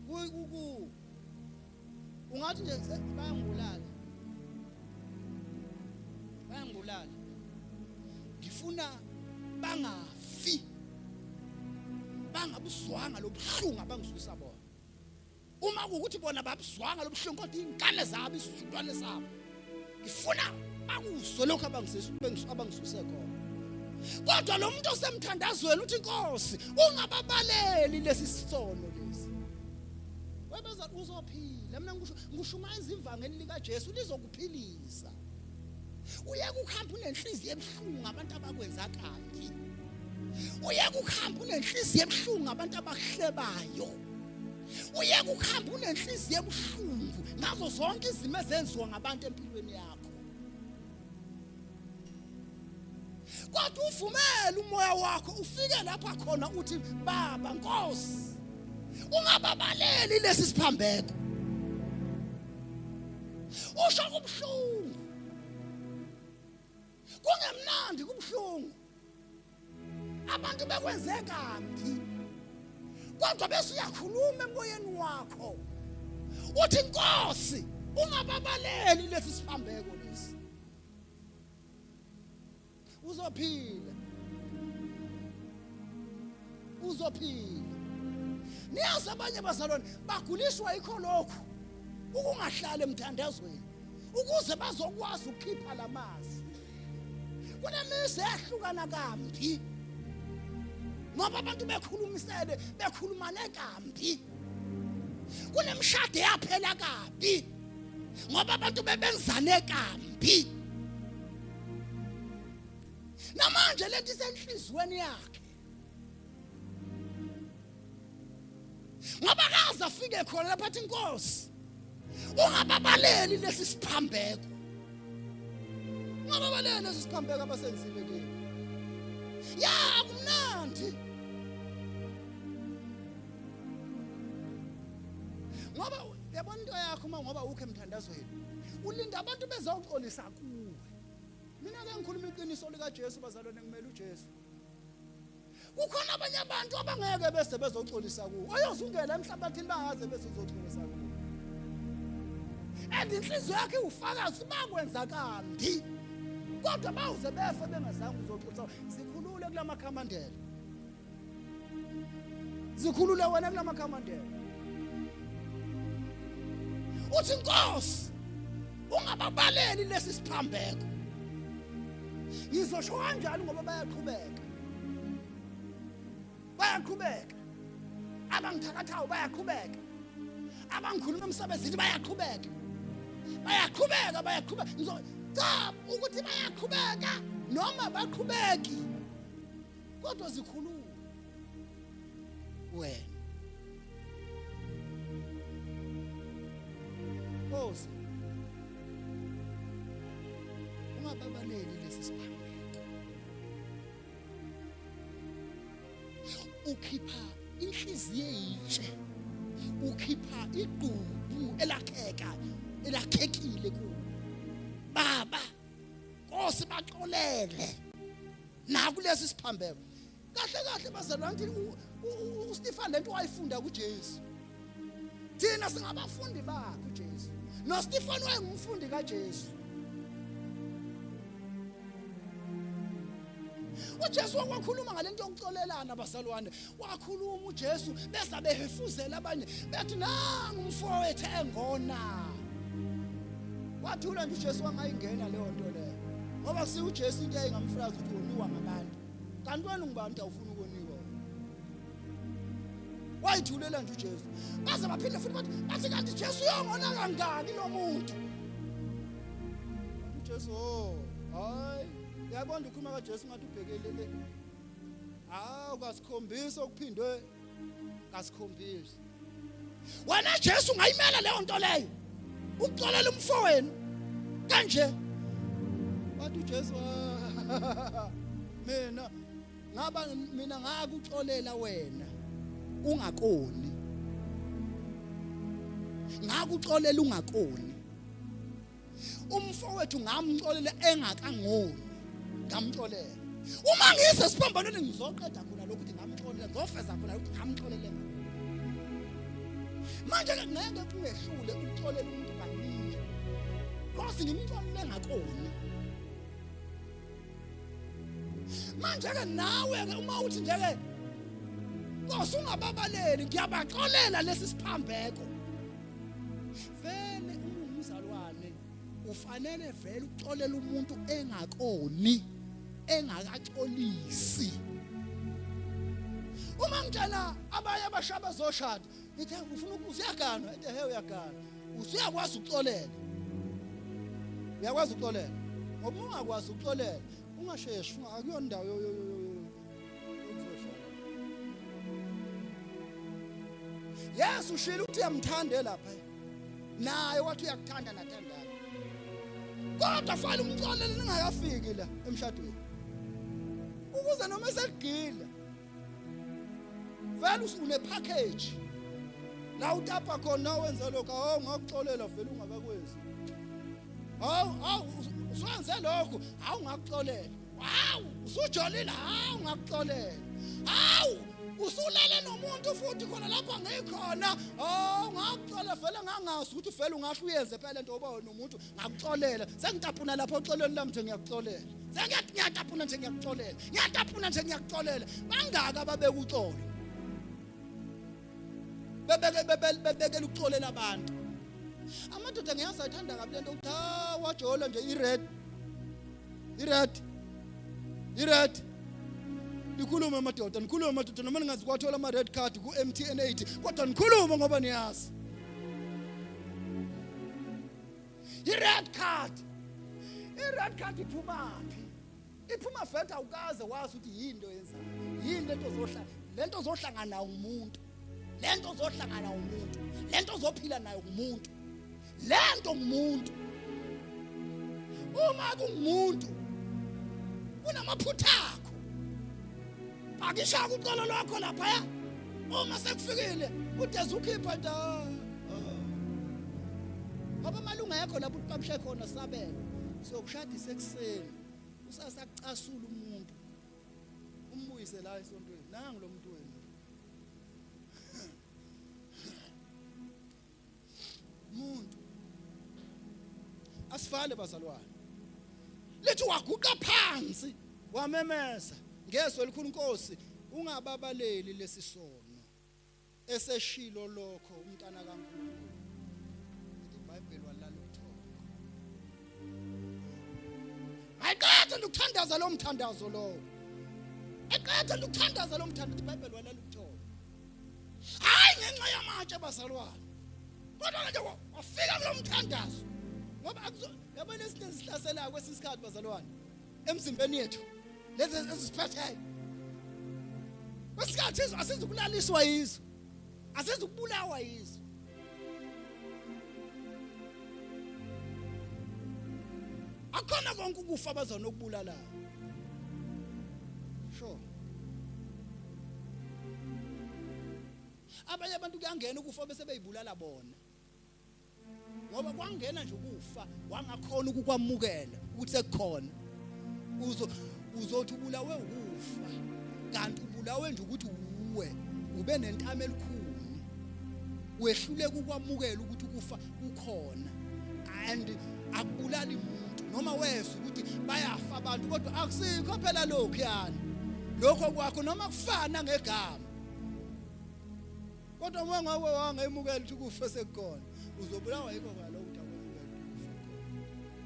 ku ungathi nje bayangibulala bayangibulala ngifuna bangafi bangabuzwanga lobuhlungu abangizwisa bona uma kuwukuthi bona babuzwanga lobuhlungu kodwa iy'ngane zabo isizukulwane sabo ngifuna bakuzwe lokhu abangizwise khona kodwa lo muntu osemthandazweni uthi inkosi ungababaleli lesi sisono lesi webeza uzophila mina ngisho ngishumayeza ivangeli likaJesu lizokuphilisa uyeke ukuhamba unenhliziyo ebuhlungu ngabantu abakwenza kabi uyeke ukuhamba unenhliziyo ebuhlungu ngabantu abakuhlebayo uyeke ukuhamba unenhliziyo ebuhlungu ngazo zonke izimo ezenziwa ngabantu empilweni yakho kodwa uvumele umoya wakho ufike lapha khona uthi baba nkosi ungababaleli lesi siphambeko usho kubuhlungu kungemnandi kubuhlungu abantu bekwenze kambi kodwa bese uyakhuluma emoyeni wakho uthi inkosi ungababaleli lesi siphambeko lesi uzophila uzophila niyazi abanye bazalwane baguliswa yikho lokhu ukungahlali emthandazweni ukuze bazokwazi ukukhipha lamazwi kunemizi eyahlukana kambi ngoba abantu bekhulumisele bekhulumane kambi kunemishado eyaphela kabi ngoba abantu bebenzane kambi namanje lento isenhlizweni yakhe ngoba kaze afike khona lapha athi inkosi ungababaleli lesi siphambeko ungababaleli lesi siphambeko abasenzile kimi ya akumnandi ngoba yabona into yakho uma ngoba ukho emthandazweni ulinda abantu bezawuxolisa kuwe mina ke ngikhuluma iqiniso likaJesu bazalwane ngimele uJesu kukhona abanye abantu abangeke bese bezoxolisa kuwe oyozungela emhlabathini bangaze bese uzoxolisa kuwe and inhliziyo yakhe iwufakazi bakwenza kambi kodwa bawuze befe bengazange uzoxolisa zikhulule kulamakhamandela zikhulule wena kulamakhamandela uthi inkosi ungababaleli lesi siphambeko ngizosho kanjani ngoba bayaqhubeka bayaqhubeka abangithakathayo bayaqhubeka abangikhuluma emsebenzini bayaqhubeka bayaqhubeka bayaqhubeka ngizo cha ukuthi bayaqhubeka noma baqhubeki kodwa zikhuluma wena Nkosi ungababaleli lesi siphambeko ukhipha inhliziyo eyitshe ukhipha igqubu elakheka elakhekile ku baba Nkosi baxolele nakulesi siphambeko kahle kahle bazalwane ngithi uStefan lento wayifunda kuJesu thina singabafundi bakhe uJesu NoStefan wayengumfundi kaJesu. uJesu wakhuluma ngalento yokuxolelana bazalwane wakhuluma uJesu bese behefuzela abanye bethi nangu umfowethu engona wathula nje uJesu wangayingena leyo nto leyo ngoba kusiya uJesu into eyayingamfraza ukuthi woniwa ngabantu kanti wena ungubani awufuna ukoniwa wayithulela nje uJesu baze baphinde futhi bathi bathi kanti Jesu uyongona kangaki lo muntu uJesu oh hayi uyabona ukhuluma kaJesu ngathi ubhekelele hawu kasikhombisa okuphindwe kasikhombisa wena Jesu ungayimela leyo nto leyo ukuxolela umfowenu kanje wathi uJesu mina ngaba mina ngakuxolela wena ungakoni ngakuxolela ungakoni umfowethu ngamxolela engakangoni ngamxolela uma ngise siphambanweni ngizoqeda khona lokhu ukuthi ngamxolela ngizofeza khona ukuthi ngamxolele manje ke ngeke kungehlule ukuxolela umuntu kaningi cause ngimxolele ngakoni manje ke nawe ke uma uthi nje ke Nkosi ungababaleli ngiyabaxolela lesi siphambeko vele uma ungumzalwane ufanele vele ukuxolela umuntu engakoni engakaxolisi uma ngitshela abanye abasha bazoshada ngithe ufuna usuyaganwa ethi he uyagana usuyakwazi ukuxolela uyakwazi ukuxolela ngoba ungakwazi ukuxolela ungasheshi akuyona indawo yokuzohlala yes ushilo ukuthi uyamthanda lapha naye wathi uyakuthanda nathandana kodwa fanele umxolele ningakafiki la emshadweni ukuze noma esekugila vele une package la utapa khona wenza lokho awu ngakuxolela vele ungakakwenzi hawu hawu usuwenze lokho hawu ngakuxolela hawu usujolile hawu ngakuxolela hawu usulele nomuntu futhi khona lapho ngikhona hawu ngakuxolela vele ngangazi ukuthi vele ungahle uyenze phela into oba nomuntu ngakuxolela sengitapuna lapho oxolweni lami nje ngiyakuxolela sengiyatapuna nje ngiyakuxolela ngiyatapuna nje ngiyakuxolela bangaka ababeka uxolo bebeke bebekela ukuxolela abantu amadoda ngiyazi ayithanda kabi lento ukuthi ha wajola nje i-red i-red i-red nikhulume amadoda nikhulume amadoda noma ningazi kwathola ama-red card ku-MTN 8 kodwa nikhulume ngoba niyazi i-red card i-red card iphumaphi iphuma vele awukaze wazi ukuthi yini into yenzayo yini lento ozohlala lento ozohlangana nayo umuntu lento ozohlangana umuntu lento ozophila nayo umuntu lento ngumuntu uma kungumuntu kunamaphutha akho pakisha uxolo lwakho laphaya uma sekufikile udeze ukhipha nje ngoba imali ungekho lapho upakishe khona sabelo sokushadisa ekuseni usasakucasula umuntu umbuyise la esontweni nangu lo muntu wenu muntu asifale bazalwane lithi waguqa phansi wamemeza ngezwe elikhulu inkosi ungababaleli lesisono eseshilo lokho umntana kaNkulunkulu lithi iBhayibheli walala ubuthongo ayiqeda nje ukuthandaza lo mthandazo lowo eqeda nje ukuthandaza lo mthandazo iBhayibheli walala ubuthongo hayi ngenxa yamatshe bazalwane kodwa nje wafika kulo mthandazo ngoba yabo lezi zinto ezihlaselayo kwesinye isikhathi bazalwane emzimbeni yethu lezi ezisiphetheyo kwesikhathi asizukulaliswa yizo asizukubulawa yizo akhona konke ukufa abazonokubulalayo sure abanye abantu kuyangena ukufa bese beyibulala bona ngoba kwangena nje ukufa wangakhona ukukwamukela ukuthi sekukhona uzo uzothi ubulawe ukufa kanti ubulawe nje ukuthi uwe ube nentamo elikhulu wehluleka ukwamukela ukuthi ukufa kukhona And akubulali muntu noma wezwa ukuthi bayafa abantu, kodwa akusikho phela lokhu yani lokho kwakho noma kufana ngegama. Kodwa uma ngawe wangayimukela ukuthi kufa sekukhona, uzobulawa yikho kwalokho ukuthi akwemukela ukuthi kufa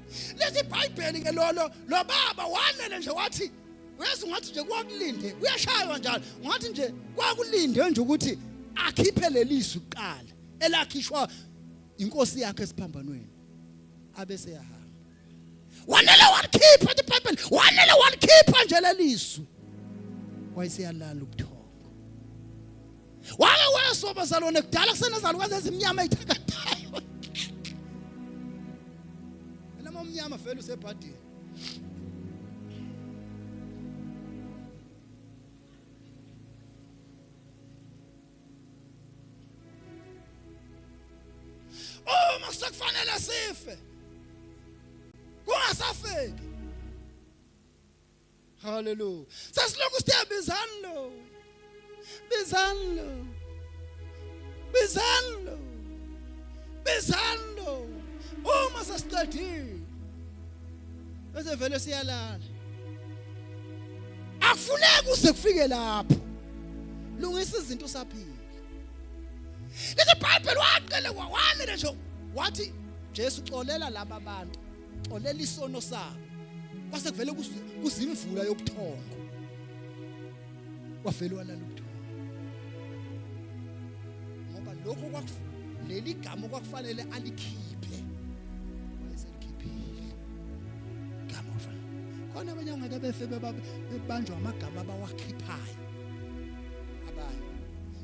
khona. Lethi iBhayibheli ke lolo lo baba wanele nje wathi uyazi ungathi nje kwakulinde uyashaywa njalo, ungathi nje kwakulinde nje ukuthi akhiphe lelizwi kuqala elakhishwa inkosi yakhe esiphambanweni, abese yahamba. Wanele walikhipha iBhayibheli, wanele walikhipha nje lelizwi, wayeseyalala ubuthongo. Wake weswa bazalwane kudala kusenezalukazi ezimnyama ezithakathayo. Noma umnyama vele usebhadini. Uma sekufanele sife kungasafeki. Hallelujah. Sesilokhu siyabizana lo. Bizani lo. Bizani lo. Bizani lo. Uma sesiqedile bese vele siyalala. Akufuneki uze kufike lapho. Lungisa izinto usaphila. Lithi iBhayibheli waqele wamile nje wathi Jesu xolela laba bantu. Xolela isono sabo. Kwase kuvele kuzimvula yobuthongo. Wavele walala ubuthongo. Ngoba lokho kwaku leli gama kwakufanele alikhiphe. Wayeselikhiphile. Gama ofana. Khona abanye angeke befe bebanjwa amagama abawakhiphayo. Abanye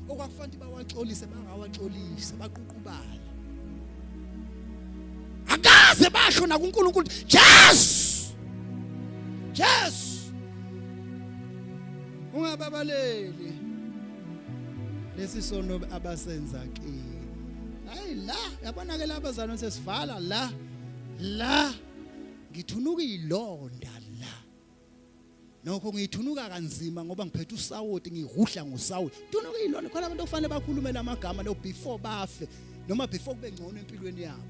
okwakufanele bawaxolise bangawaxolise baququbala. Akaze basho nakuNkulunkulu Jesu. Jesu. Ungababaleli lesi sono abasenza kimi. Hayi la yabona ke labazalwane sesivala la la ngithunuka ilonda la. Nokho ngiyithunuka kanzima ngoba ngiphethe usawoti ngihuhla ngosawoti. Thunuka ilonda khona abantu okufanele bakhulume lamagama lo before bafe noma before kube ngcono empilweni yabo.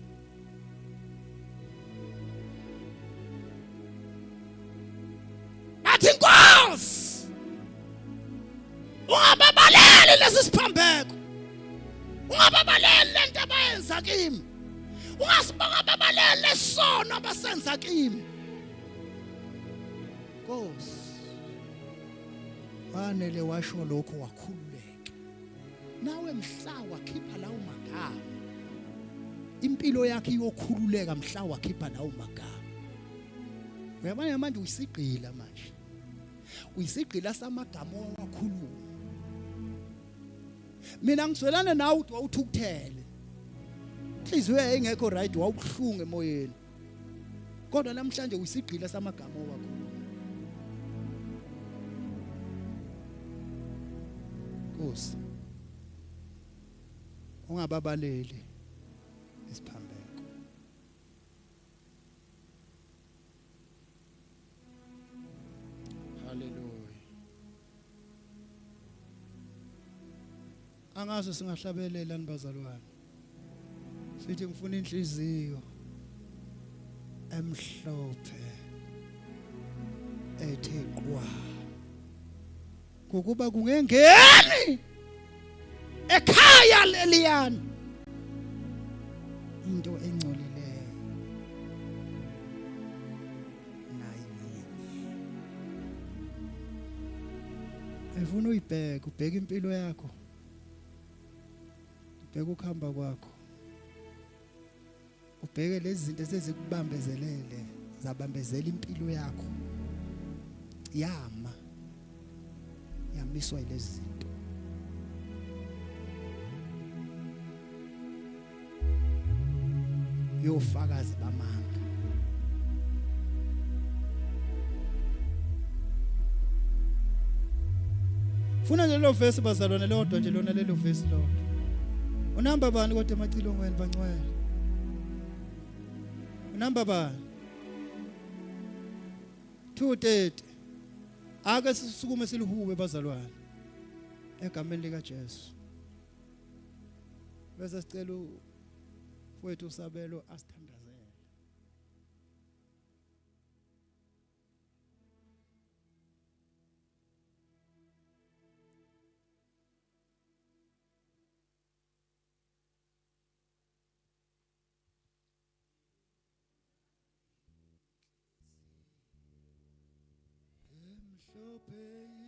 Bathi Nkosi ungababaleli lesi siphambeko, ungababaleli lento abayenza kimi, ungababaleli lesono abasenza kimi. Nkosi wanele washo lokho wakhululeka. Nawe mhla wakhipha lawo magama, impilo yakhe iyokhululeka mhla wakhipha lawo magama. Uyabona manje uyisigqila manje, uyisigqila samagama owakhuluma. Mina ngizwelana nawe uthi wawuthukuthele, inhliziyo yayingekho right, wawubuhlungu emoyeni, kodwa namhlanje uyisigqila samagama owakhuluma. Nkosi ungababaleli isiphambeko. Haleluya. Angazi singahlabelela nibazalwane. Sithi ngifuna inhliziyo emhlophe ethe qwa. Ngokuba kungengeni ekhaya leliyana into engcolileyo nayinye. Ngifuna uyibheke, ubheke impilo yakho, ubheke ukuhamba kwakho, ubheke lezi zinto esezikubambezelele zabambezela impilo yakho, yama yamiswa yilezi zinto. Yofakazi bamanga. Funa nje lelo verse bazalwane lodwa nje lona lelo verse lodwa. Unamba bani kodwa emacilongweni bangcwele? Unamba bani? 230. Ake sisukume silihube bazalwane. Egameni lika Jesu. Bese sicela mfowethu uSabelo asithandazele. Mhlophe.